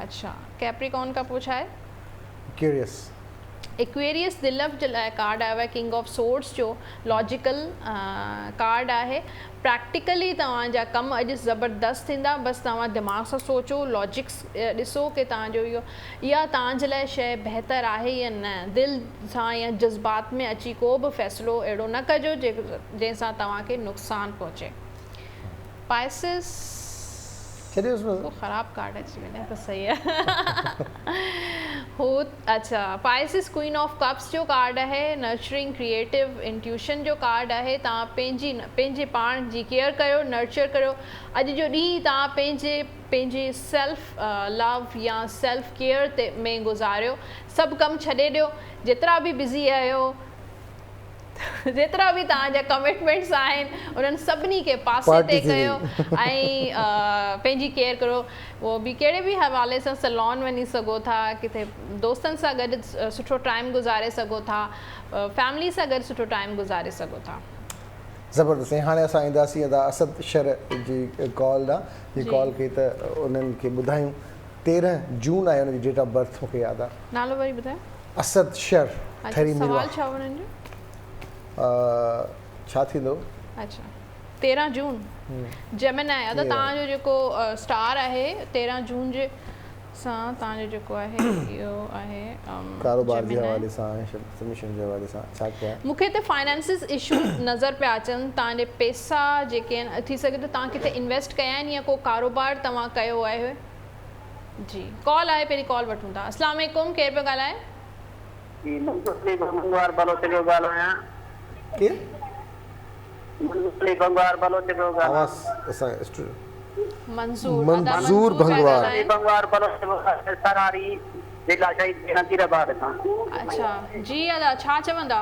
اڇا ڪيپريڪون کان پوء ڇا آهي؟ اڪيريس. اڪويريس دلف جي لاء ڪارڊ آيو آهي ڪنگ آف سورڊس جو لاجيڪل ڪارڊ آهي پريڪٽيڪلي توهان جا ڪم اڄ زبردست ٿيندا بس توهان دماغ سان سوچو لاجڪس ڏسو ڪي توهان جو اهو اها توهان جي لاء شيء بهتر آهي يا نه دل سان يا جذبات ۾ اچي ڪو به فيصلو اهڙو نه ڪجو جنهن سان توهان کي نقصان پهچي پائسس ڇڏيوس بس. ڪو خراب ڪارڊ اچي وڃي ته صحيح آهي هو اڇا پائسس ڪوئين آف ڪپس جو ڪارڊ آهي نرچرنگ ڪريئيٽو انٽيوشن جو ڪارڊ آهي توهان پنهنجي پنهنجي پاڻ جي ڪيئر ڪريو نرچر ڪريو اڄ جو ڏينهن توهان پنهنجي پنهنجي سيلف لو يا سيلف ڪيئر تي ۾ گذاريو سڀ ڪم ڇڏي ڏيو جيترا به بزي آهيو جيترا به توهان جا ڪمٽمينٽس آهن انهن سڀني کي پاسي تي ڪيو ۽ پنهنجي ڪيئر ڪريو اهو به ڪهڙي به حوالي سان سلون وڃي سگهو ٿا ڪٿي دوستن سان گڏ سٺو ٽائيم گذاري سگهو ٿا فيملي سان گڏ سٺو ٽائيم گذاري سگهو ٿا. زبردست سائين هاڻي اسان اينداسين ادا اسد شر جي ڪال ڏانهن جي ڪال ڪئي ته انهن کي ٻڌايون 13 جون آهي ان جي ڊيٽ آف برٿ مونکي ياد آهي. نالو وري ٻڌايو. اسد شر ٺري ميرواھ. سوال ڇا هو انهن جو؟ ڇا ٿيندو؟ اڇا 13 جون جيمنائي ادا توهان جو جيڪو اسٽار آهي 13 جون جي سان توهان جو جيڪو آهي اهو آهي ڪاروبار جي حوالي سان ۽ سبمشن جي حوالي سان ڇا ڪيان؟ مون کي هتي فائنانسز اشو نظر پيا اچن توهان جي پيسا جيڪي آهن ٿي سگهي ٿو توهان ڪٿي انويسٽ ڪيا آهن يا ڪو ڪاروبار توهان ڪيو آهي جي ڪال آهي پهرين ڪال وٺون ٿا اسلام عليڪم ڪير پيو ڳالهائي. جي منظور علي بنگوار بلوچ پيو ڳالهايان. ڪير؟ منظور علي بنگوار بلوچ پيو ڳالهايان. آواز اسان اسٽوڊيو. منظور ادا منظور منظور پيا بنگوار. علي ڳالهائين. بنگوار بلوچ پيو ڳالهايان سراري ضلع شهيد بينظير آباد کان. اڇا جي ادا ڇا چوندا.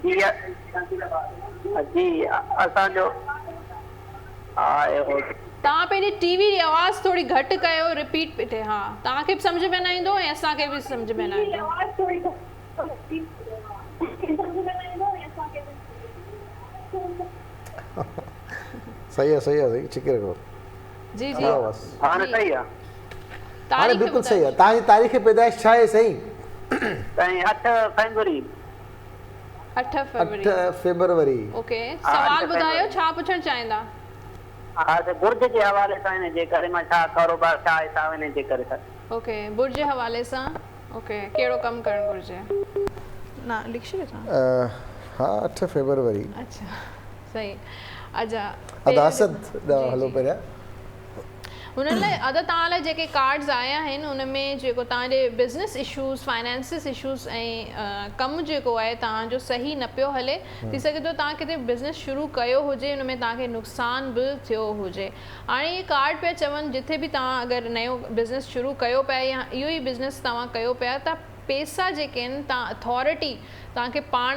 جي جي اسان جو آهي. توهان پنهنجي ٽي وي جي آواز ٿوري گهٽ ڪيو رپيٽ پئي ٿئي ها توهان کي به سمجهه ۾ نه ايندو ۽ اسان کي به سمجهه ۾ نه ايندو. صحيح آ صحيح آ سائين ڇڪي رکو. جي جي آواز هاڻي صحيح آ. هاڻي بلڪل صحيح آ توهان جي تاريخ پيدائش ڇا آهي سائين؟ سائين 8 فيبروري. 8 فيبروري. 8 فيبروري. اوڪي سوال ٻڌايو ڇا پڇڻ چاهيندا؟ ها سر برج جي حوالي سان ان جي ڪري مان ڇا ڪاروبار ڇا حساب ان جي ڪري سر. اوڪي برج جي حوالي سان اوڪي ڪهڙو ڪم ڪرڻ گهرجي. نه لکي ڇڏيو توهان. ها 8 فيبروري. اڇا صحيح اڇا ادا اسد ڏانهن هلو پهريان. هنن لاء ادا توهان لاء جيڪي ڪارڊز آيا آهن ان ۾ جيڪو توهان جي بزنس اشوز فائنانسز اشوز ۽ ڪم جيڪو آهي توهان جو صحيح نه پيو هلي ٿي سگهي ٿو توهان ڪٿي بزنس شروع ڪيو هجي ان ۾ توهان کي نقصان به ٿيو هجي هاڻي اهي ڪارڊ پيا چون جٿي به توهان اگر نيو بزنس شروع ڪيو پيا يا اهو ئي بزنس توهان ڪيو پيا ته پيسا جيڪي آهن توهان اٿارٽي توهان کي پاڻ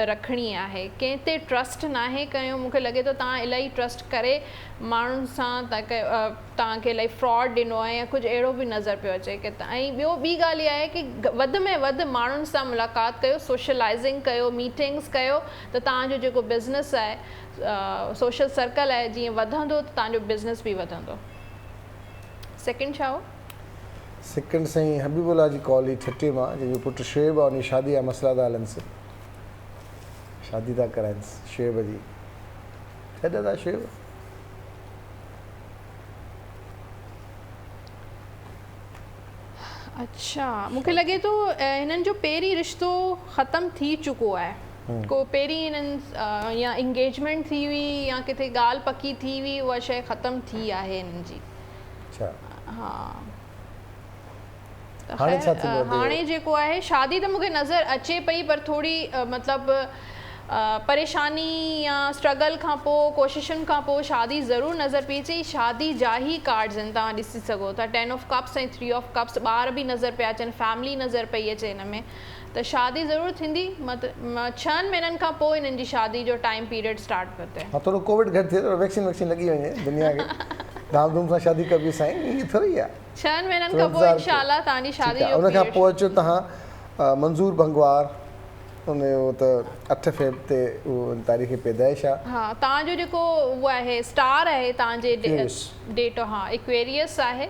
رکڻي آهي ڪنهن تي ٽرسٽ ناهي ڪيو مون کي لڳي ٿو توهان الاهي ٽرسٽ ڪري ماڻهن سان توهان کي الاهي فراڊ ڏنو آهي يا ڪجهه اهڙو به نظر پيو اچي ڪي ۽ ٻيو ٻي ڳالهه اها آهي ڪي وڌ ۾ وڌ ماڻهن سان ملاقات ڪيو سوشلائزنگ ڪيو ميٽنگس ڪيو ته توهان جو جيڪو بزنس آهي سوشل سرڪل آهي جيئن وڌندو ته توهان جو بزنس به وڌندو سيڪنڊ ڇا هو؟ سڪنڊ سائين حبيب الله جي ڪال هئي ٺٽي مان جنهن جو پٽ شعيب آ ان جي شادي جا مسئلا ٿا هلنس شادي ٿا ڪرائنس شعيب جي ڇڏ ادا شعيب. اڇا مون کي لڳي ٿو هنن جو پهرين رشتو ختم ٿي چڪو آهي ڪو پهرين هنن يا انگيجمينٽ ٿي هئي يا ڪٿي ڳالهه پڪي ٿي هئي اها شيء ختم ٿي آهي هنن جي. اڇا. ها ته هاڻي خير ڇا ٿيندو ادي؟ هاڻي جيڪو آهي شادي ته مون کي نظر اچي پئي پر ٿوري مطلب پريشاني يا اسٽرگل کان پوء ڪوششن کان پوء شادي ضرور نظر پئي اچي شادي جا ئي ڪارڊز آهن توهان ڏسي سگهو ٿا ٽين of cups ۽ three of cups ٻار به نظر پيا اچن فيملي نظر پئي اچي هن ۾ ته شادي ضرور ٿيندي ڇهن مهينن کان پوء هنن جي شادي جو ٽائيم پيريڊ اسٽارٽ پيو ٿئي. ها ٿورو ڪووڊ گهٽ ٿئي ٿورو ويڪسين ويڪسين لڳي وڃي دنيا کي ڌام ڌوم سان شادي ڪبي سائين ائين ٿوري آ. ڇهن مهينن ٿورو کان پوء انتظار انشاء ڪيو الله توهان جي ٺيڪ شادي آ جو ان کان پيريڊ پوء اچو توهان منظور بنگوار ان جو ته اٺ فيب تي اهو تاريخ پيدائش آ. ها توهان جو جيڪو اهو آهي اسٽار آهي توهان جي اڪويريس. ڊيٽ ها اڪويريس آهي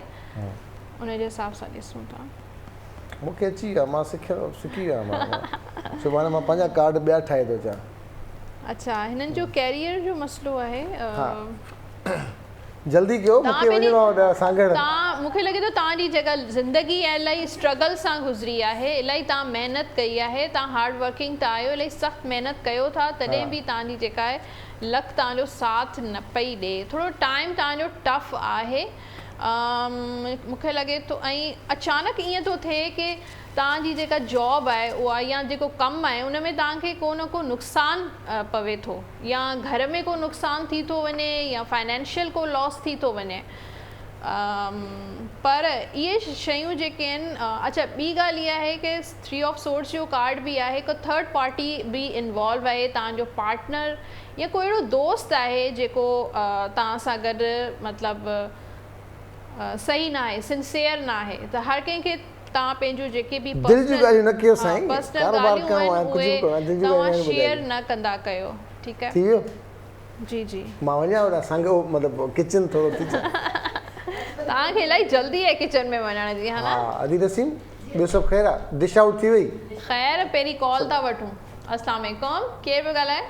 ان جي حساب سان ڏسون ٿا. مون کي اچي ويو آ مان سکيو سکي ويو آهيان مان سڀاڻي مان پنهنجا ڪارڊ ٻيا ٺاهي ٿو اچان. اڇا هنن جو ڪيريئر جو مسئلو آهي. ها جلدي ڪيو مون کي وڃڻو آ هوڏانهن سانگهڙ. توهان مون کي لڳي ٿو توهان جي جيڪا زندگي آهي الاهي اسٽرگل سان گذري آهي الاهي توهان محنت ڪئي آهي توهان هارڊ ورڪنگ ته آهيو الاهي سخت محنت ڪيو ٿا تڏهن به توهان جي جيڪا آهي لڪ توهان جو ساٿ نه پئي ڏي ٿورو ٽائيم توهان جو ٽف آهي مون کي لڳي ٿو ۽ اچانڪ ائين ٿو ٿئي ڪي توهان جي جيڪا جاب آهي اها يا جيڪو ڪم آهي ان ۾ توهان کي ڪو نه ڪو نقصان پوي ٿو يا گهر ۾ ڪو نقصان ٿي ٿو وڃي يا فائنينشل ڪو لاس ٿي ٿو وڃي پر اهي شيون جيڪي آهن اڇا ٻي ڳالهه اها آهي ڪي ٿري آف سورڊس جو ڪارڊ به آهي ڪو ٿرڊ پارٽي به انوالو آهي توهان جو پارٽنر يا ڪو اهڙو دوست آهي جيڪو توهان سان گڏ مطلب صحيح ناهي سنسيئر ناهي ته هر ڪنهن کي توهان پنهنجون جيڪي به دل جون ڳالهيون نه ڪيو سائين پرسنل ڪاروبار ڳالهيون ڪرڻو آهن آهي ڪجهه اهي به ڪرڻو آهي دل جون توهان ڳالهيون ناهن شيئر ٻڌائبيون نه ڪندا ڪيو ٺيڪ آهي ٿي ويو جي جي مان وڃان هوڏانهن سانگ مطلب ڪچن ٿورو ٿي اچان توهان کي الاهي جلدي آهي ڪچن ۾ وڃڻ جي ها نه ها ادي نسيم ٻيو سڀ خير آهي ڊش آئوٽ ٿي وئي خير پهرين ڪال ٿا وٺون اسلام عليڪم ڪير پيو ڳالهائي؟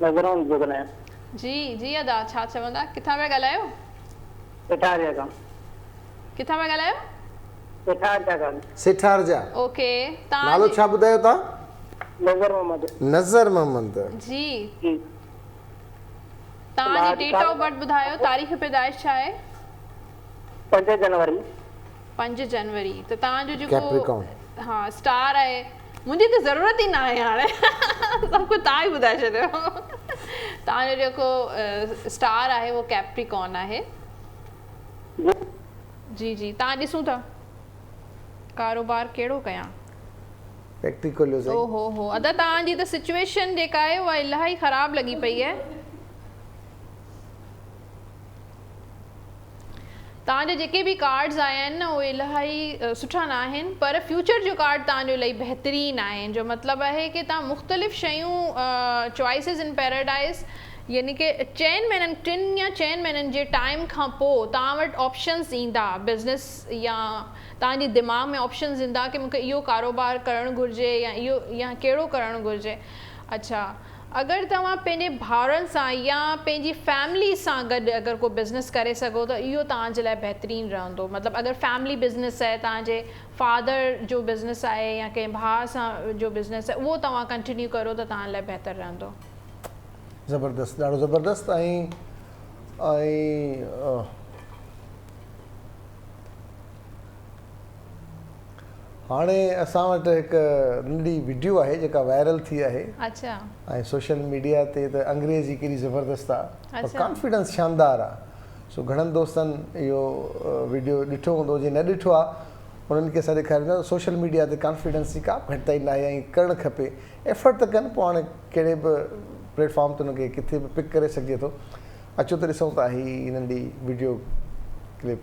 نظر احمد پيو ڳالهايان. جي جي ادا ڇا چوندا ڪٿان پيا ڳالهايو؟ سيٺارجا کان. ڪٿان پيا ڳالهايو؟ سيٺارجا کان. سيٺارجا. اوڪي تان نالو ڇا ٻڌايو تان؟ نظر محمد. نظر محمد. جي جي تان جي ڊيٽ آف برٿ ٻڌايو تاريخ پيدائش ڇا آهي؟ 5 جنوري. 5 جنوري ته توهان جو جيڪو Capricorn. ها اسٽار آهي منهنجي ته ضرورت ئي ناهي هاڻي سڀ ڪجهه توهان ئي ٻڌائي ڇڏيو توهان جو جيڪو اسٽار آهي اهو ڪيپريڪارن آهي جي جي توهان ڏسون ٿا ڪاروبار ڪهڙو ڪيان فيڪٽري کوليو سائين او هو هو ادا توهان جي ته سچويشن جيڪا آهي اها الاهي خراب لڳي پئي آهي توهان جا جيڪي به ڪارڊز آيا آهن نه اهي الاهي سٺا نه آهن پر فيوچر جو ڪارڊ توهان جو الاهي بهترين آهي جو مطلب آهي ڪي توهان مختلف شيون چوائسز ان پيراڊائز يعني ڪي چئن مهينن ٽن يا چئن مهينن جي ٽائيم کان پوء توهان وٽ آپشنز ايندا بزنس يا توهان جي دماغ ۾ آپشنز ايندا ڪي مونکي اهو ڪاروبار ڪرڻ گهرجي يا اهو يا ڪهڙو ڪرڻ گهرجي اڇا اگر توهان پنهنجي ڀائرن سان يا پنهنجي فيملي سان گڏ اگر ڪو بزنس ڪري سگهو ته اهو توهان جي لاء بهترين رهندو مطلب اگر فيملي بزنس آهي توهان جي فادر جو بزنس آهي يا ڪنهن ڀاء سان جو بزنس آهي اهو توهان ڪنٽينيو ڪرو ته توهان لاء بهتر رهندو. زبردست ڏاڍو زبردست ۽ ۽ هاڻي اسان وٽ هڪ ننڍڙي وڊيو آهي جيڪا وائرل ٿي آهي اڇا ۽ سوشل ميڊيا تي ته انگريزي ڪيڏي زبردست آ پر ڪانفيڊنس شاندار آ سو گهڻن دوستن اهو وڊيو ڏٺو هوندو جي نه ڏٺو آ انهن کي اسان ڏيکاريون ٿا سوشل ميڊيا تي ڪانفيڊنس جي ڪا به گهٽتائي ناهي ۽ ڪرڻ کپي ايفرٽ ته ڪن پوء هاڻي ڪهڙي به پليٽ فارم تي ان کي ڪٿي به پڪ ڪري سگهجي ٿو اچو ته ڏسون ٿا هي ننڍي وڊيو ڪلپ.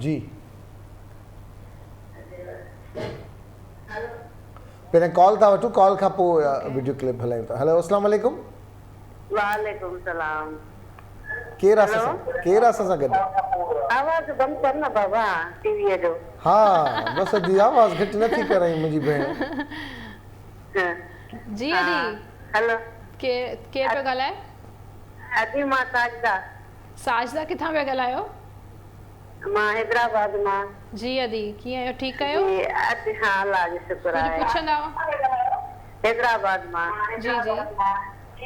جي پهرين ڪال ٿا وٺون ڪال کان پوء وڊيو ڪلپ هلايون ٿا هلو اسلام عليڪم وعليڪم السلام. ڪير آ اسان سان ڪير آ اسان سان گڏ؟ آواز بند ڪر نه بابا ٽي ويء جو. ها بس ادي آواز گهٽ نه ٿي ڪرائين منهنجي ڀيڻ. جي ادي. هلو. ڪير ڪير پيو ڳالهائي؟ ادي مان ساجده. ساجده ڪٿان پيا ڳالهايو؟ مان حيدرآباد مان. جي ادي ڪيئن آهيو ٺيڪ آهيو؟ جي ادي ها الله جو شڪر ڪجهه آهي. پڇندا؟ حيدرآباد مان. جي جي.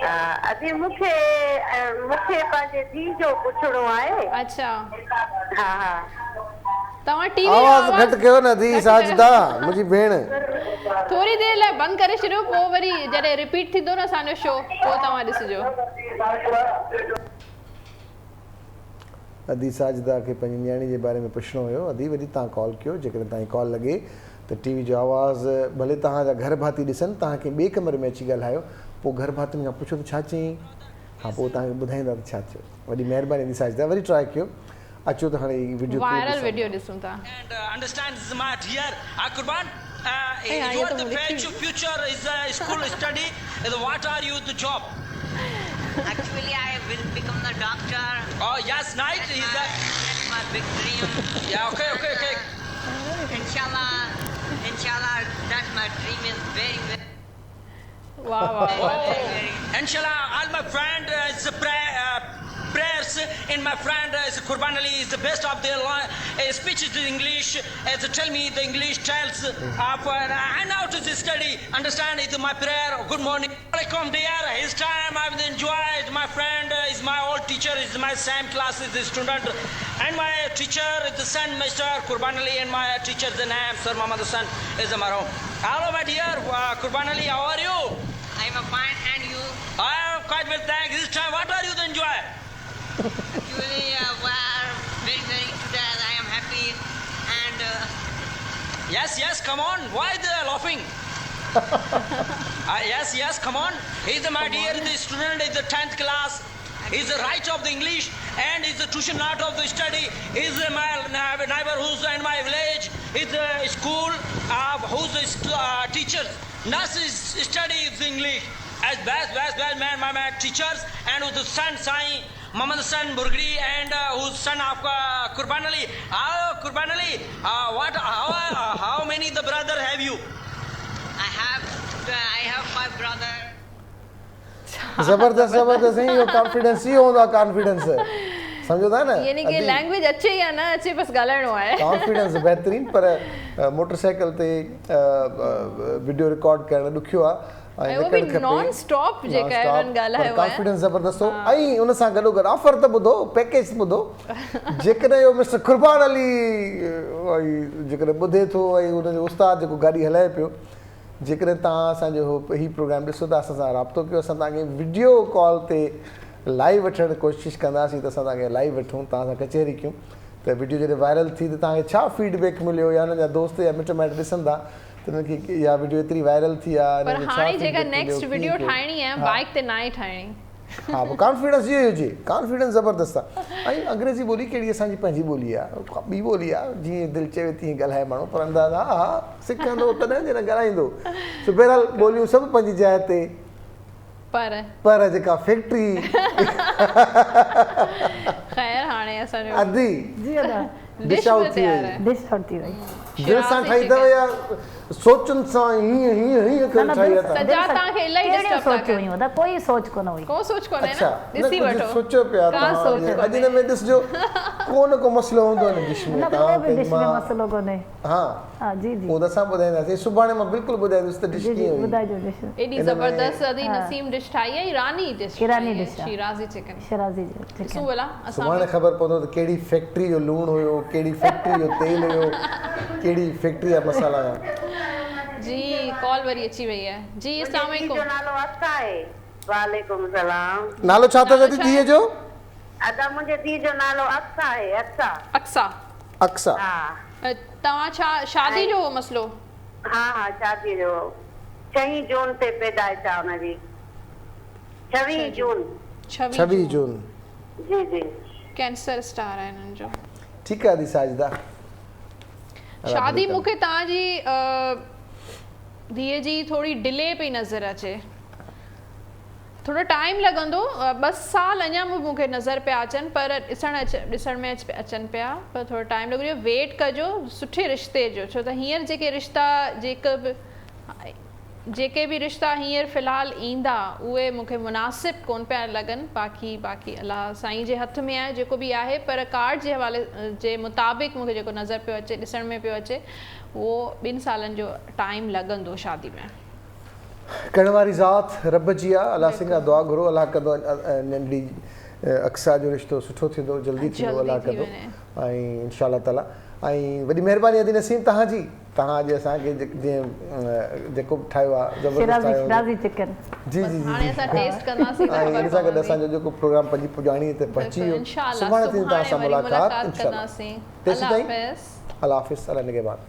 ها ادي مون کي مون کي پنهنجي ڌيء جو پڇڻو آهي. اڇا. ها ها. توهان ٽي وي جو آواز آواز گهٽ ڪيو نه ادي گهٽ ڪيو. ساجده منهنجي ڀيڻ. ٿوري دير لاء بند ڪري ڇڏيو پوء وري جڏهن رپيٽ ٿيندو نه اسان جو شو پوء توهان ڏسجو. ادي ساجده کي پنهنجي نياڻي جي باري ۾ پڇڻو هيو ادي وري توهان ڪال ڪيو جيڪڏهن توهان جي ڪال لڳي ته ٽي وي جو آواز ڀلي توهان جا گهر ڀاتي ڏسن توهان ڪنهن ٻئي ڪمري ۾ اچي ڳالهايو پوء گهر ڀاتين کان پڇو ته ڇا چيائين ها پوء توهان کي ٻڌائيندا ته ڇا ٿيو وڏي مهرباني ادي ساجده وري ٽرائي ڪيو اچو ته هاڻي هي وڊيو ڪلپ وائرل ڏسون وڊيو ڏسون ٿا. And understand my dear Qurban ۽ ها you اها are ته the مون ڏٺي هئي. Future is school study what are you the job. Actually I will become the doctor. Oh yes night That's is my the that's my big dream. Yeah okay okay okay. Inshallah inshallah that my dream is very very واه واه واه. very very. Inshallah all my friend is pray prayers and my friend is Qurban Ali is the best of the speech is English as tell me the English tells of and how to study understand is my prayer good morning Alaikum dear his time I will enjoy my friend is my old teacher is my same class is the student and my teacher is the son Mr. Qurban Ali and my teacher the name Sir Muhammad Hassan is the marhum. Hello my dear Qurban Ali, how are you? I am fine and you? I am quite well, thanks. This time what are you to enjoy? Actually we are very very today I am happy and Yes, yes, come on. Why they are laughing? Yes, yes, come on. He's the, my dear, the student is the 10th class. He's the right of the English and he's the tuition not of the study. He's my neighbor who's in my village. He's the school who's the teachers. Nurses study is English. As best, best, best man, my man, teachers and who's the son, Sai, Muhammad son Burgri and whose son of Qurban Ali. Qurban Ali, what? How many the brother have you? I have my brother. زبردست زبردست سائين اهو confidence ئي هوندو آهي confidence سمجهو ٿا نه يعني ڪي لينگويج اچي يا نه اچي بس ڳالهائڻو آهي. ڪانفيڊنس بهترين پر موٽر سائيڪل تي وڊيو رڪارڊ ڪرڻ ڏکيو آهي ۽ اهو به نان اسٽاپ جيڪا آهي انهن ڳالهايو آهي. ڪانفيڊنس زبردست هو ۽ ان سان گڏو گڏ آفر ته ٻڌو پيڪيج ٻڌو جيڪڏهن اهو مسٽر قربان علي جيڪڏهن ٻڌي ٿو ۽ ان جو استاد جيڪو گاڏي هلائي پيو جيڪڏهن توهان اسان جو هي پروگرام ڏسو ٿا اسان سان رابطو ڪيو اسان توهان کي وڊيو ڪال تي لائيو وٺڻ جي ڪوشش ڪنداسين ته اسان توهان کي لائيو وٺون توهان سان ڪچهري ڪيون ته وڊيو جڏهن وائرل ٿي ته توهان کي ڇا فيڊ بيڪ مليو يا انهن جا دوست يا مٽ مائٽ ڏسن ٿا ته انهن کي اها وڊيو ايتري وائرل ٿي آهي پر انهن کي ڇا هاڻي فيڊ جيڪا بيڪ مليو نيڪسٽ ڪيئن وڊيو ڪيو ٺاهڻي آهي ها بائيڪ تي ناهي ٺاهڻي. ها پوء ڪانفيڊنس اهو ئي هجي ڪانفيڊنس زبردست آ ۽ انگريزي ٻولي ڪهڙي اسان جي پنهنجي ٻولي آ ڪا ٻي ٻولي آ جيئن دل چوي تيئن ڳالهائي ماڻهو پر انداز ها ها سکندو تڏهن جڏهن ڳالهائيندو سو بهرحال ٻوليون سڀ پنهنجي جاء تي پر پر جيڪا فيڪٽري خير هاڻي اسان جو ادي جي ادا ڊش آئوٽ ٿي وئي ڊش آئوٽ ٿي وئي دل سان ٺاهي اٿو يا سوچن سان هيئن هيئن هيئن ڪري ٺاهي اٿو. سجاد توهان کي الاهي ڪهڙيون ڊسٽرب ٿا سوچون ڪن. هيون ادا ڪوئي سوچ ڪونه هئي. ڪو سوچ ڪونهي نه اڇا نه ڏسي ڪجهه وٺو. سوچيو پيا ڪا توهان سوچ اڄ ڪونهي. هن ۾ ڏسجو ڪو نه ڪو مسئلو هوندو هن ڊش ۾ نه ڪو توهان به پنهنجي ڊش ۾ مان مسئلو ڪونهي. ها ها جي جي. اهو ته اسان ٻڌائينداسين سڀاڻي مان بلڪل ٻڌائيندس ته ڊش جي جي ڪيئن هئي. ٻڌائجو ڊش. ايڏي ان ۾ زبردست ادي ها. نسيم ڊش ٺاهي آهي ايراني ڊش ايراني ٺاهي آهي ڊش آهي. شيرازي چڪن. شيرازي چڪن. ڏسون ڀلا اسان سڀاڻي به خبر پوندو ته ڪهڙي فيڪٽري جو لوڻ هيو ڪهڙي فيڪٽري جو تيل هيو ڪهڙي فيڪٽري جا مصالحا هيا. جي ڪال وري اچي وئي آهي جي اسلام منهنجي ڌيء عليڪم. جو نالو اقصيٰ آهي. وعليڪم السلام. نالو ڇا اٿس نالو ادي ڇا ڌيء آهي؟ جو؟ ادا منهنجي ڌيء جو نالو اقصيٰ آهي اقصيٰ. اقصيٰ. اقصيٰ. ها. توهان ڇا شادي ۽ جو هو مسئلو؟ ها ها شادي جو هو. ڇهين جون تي پيدائش آهي ان جي. ڇويهين جون. ڇويهه جون. جي جي. ڪينسر اسٽار آهي انهن جو. ٺيڪ آهي ادي ساجده. الله شادي ڀلي ڪندو. مون کي توهان جي ڌيء جي ٿوري ڊلي پئي نظر اچي. ٿورو ٽائيم لڳندو ٻه سال اڃا به مون کي نظر پيا اچن پر ڏسڻ ڏسڻ ۾ اچن پيا پر ٿورو ٽائيم لڳندو ويٽ ڪجو سٺي رشتي جو ڇو ته هينئر جيڪي رشتا جيڪي به جيڪي به رشتا هينئر في الحال ايندا اهي مون کي مناسب ڪون پيا لڳن باقي باقي الله سائين جي هٿ ۾ آهي جيڪو به آهي پر ڪارڊ جي حوالي جي مطابق مون کي جيڪو نظر پيو اچي ڏسڻ ۾ پيو اچي اهو ٻن سالن جو ٽائيم لڳندو شادي ۾. ڪرڻ واري ذات رب جي آ الله سائين کان دعا گهرو الله ڪندو ننڍڙي اقصيٰ جو رشتو سٺو ٿيندو جلدي ٿيندو الله ڪندو ۽ انشاء الله تعالي ۽ وڏي مهرباني ادي نسيم توهان جي توهان اڄ اسان کي جيئن جيڪو به ٺاهيو آ زبردست ٺاهيو شيرازي چڪن جي جي جي هاڻي اسان ٽيسٽ ڪنداسين ته خبر ان سان گڏ اسان جو جيڪو پروگرام پنهنجي پڄاڻي تي پهچي ويو سڀاڻي ٿيندي توهان سان ملاقات انشاء الله تيسين تائين الله حافظ الله نگهبان.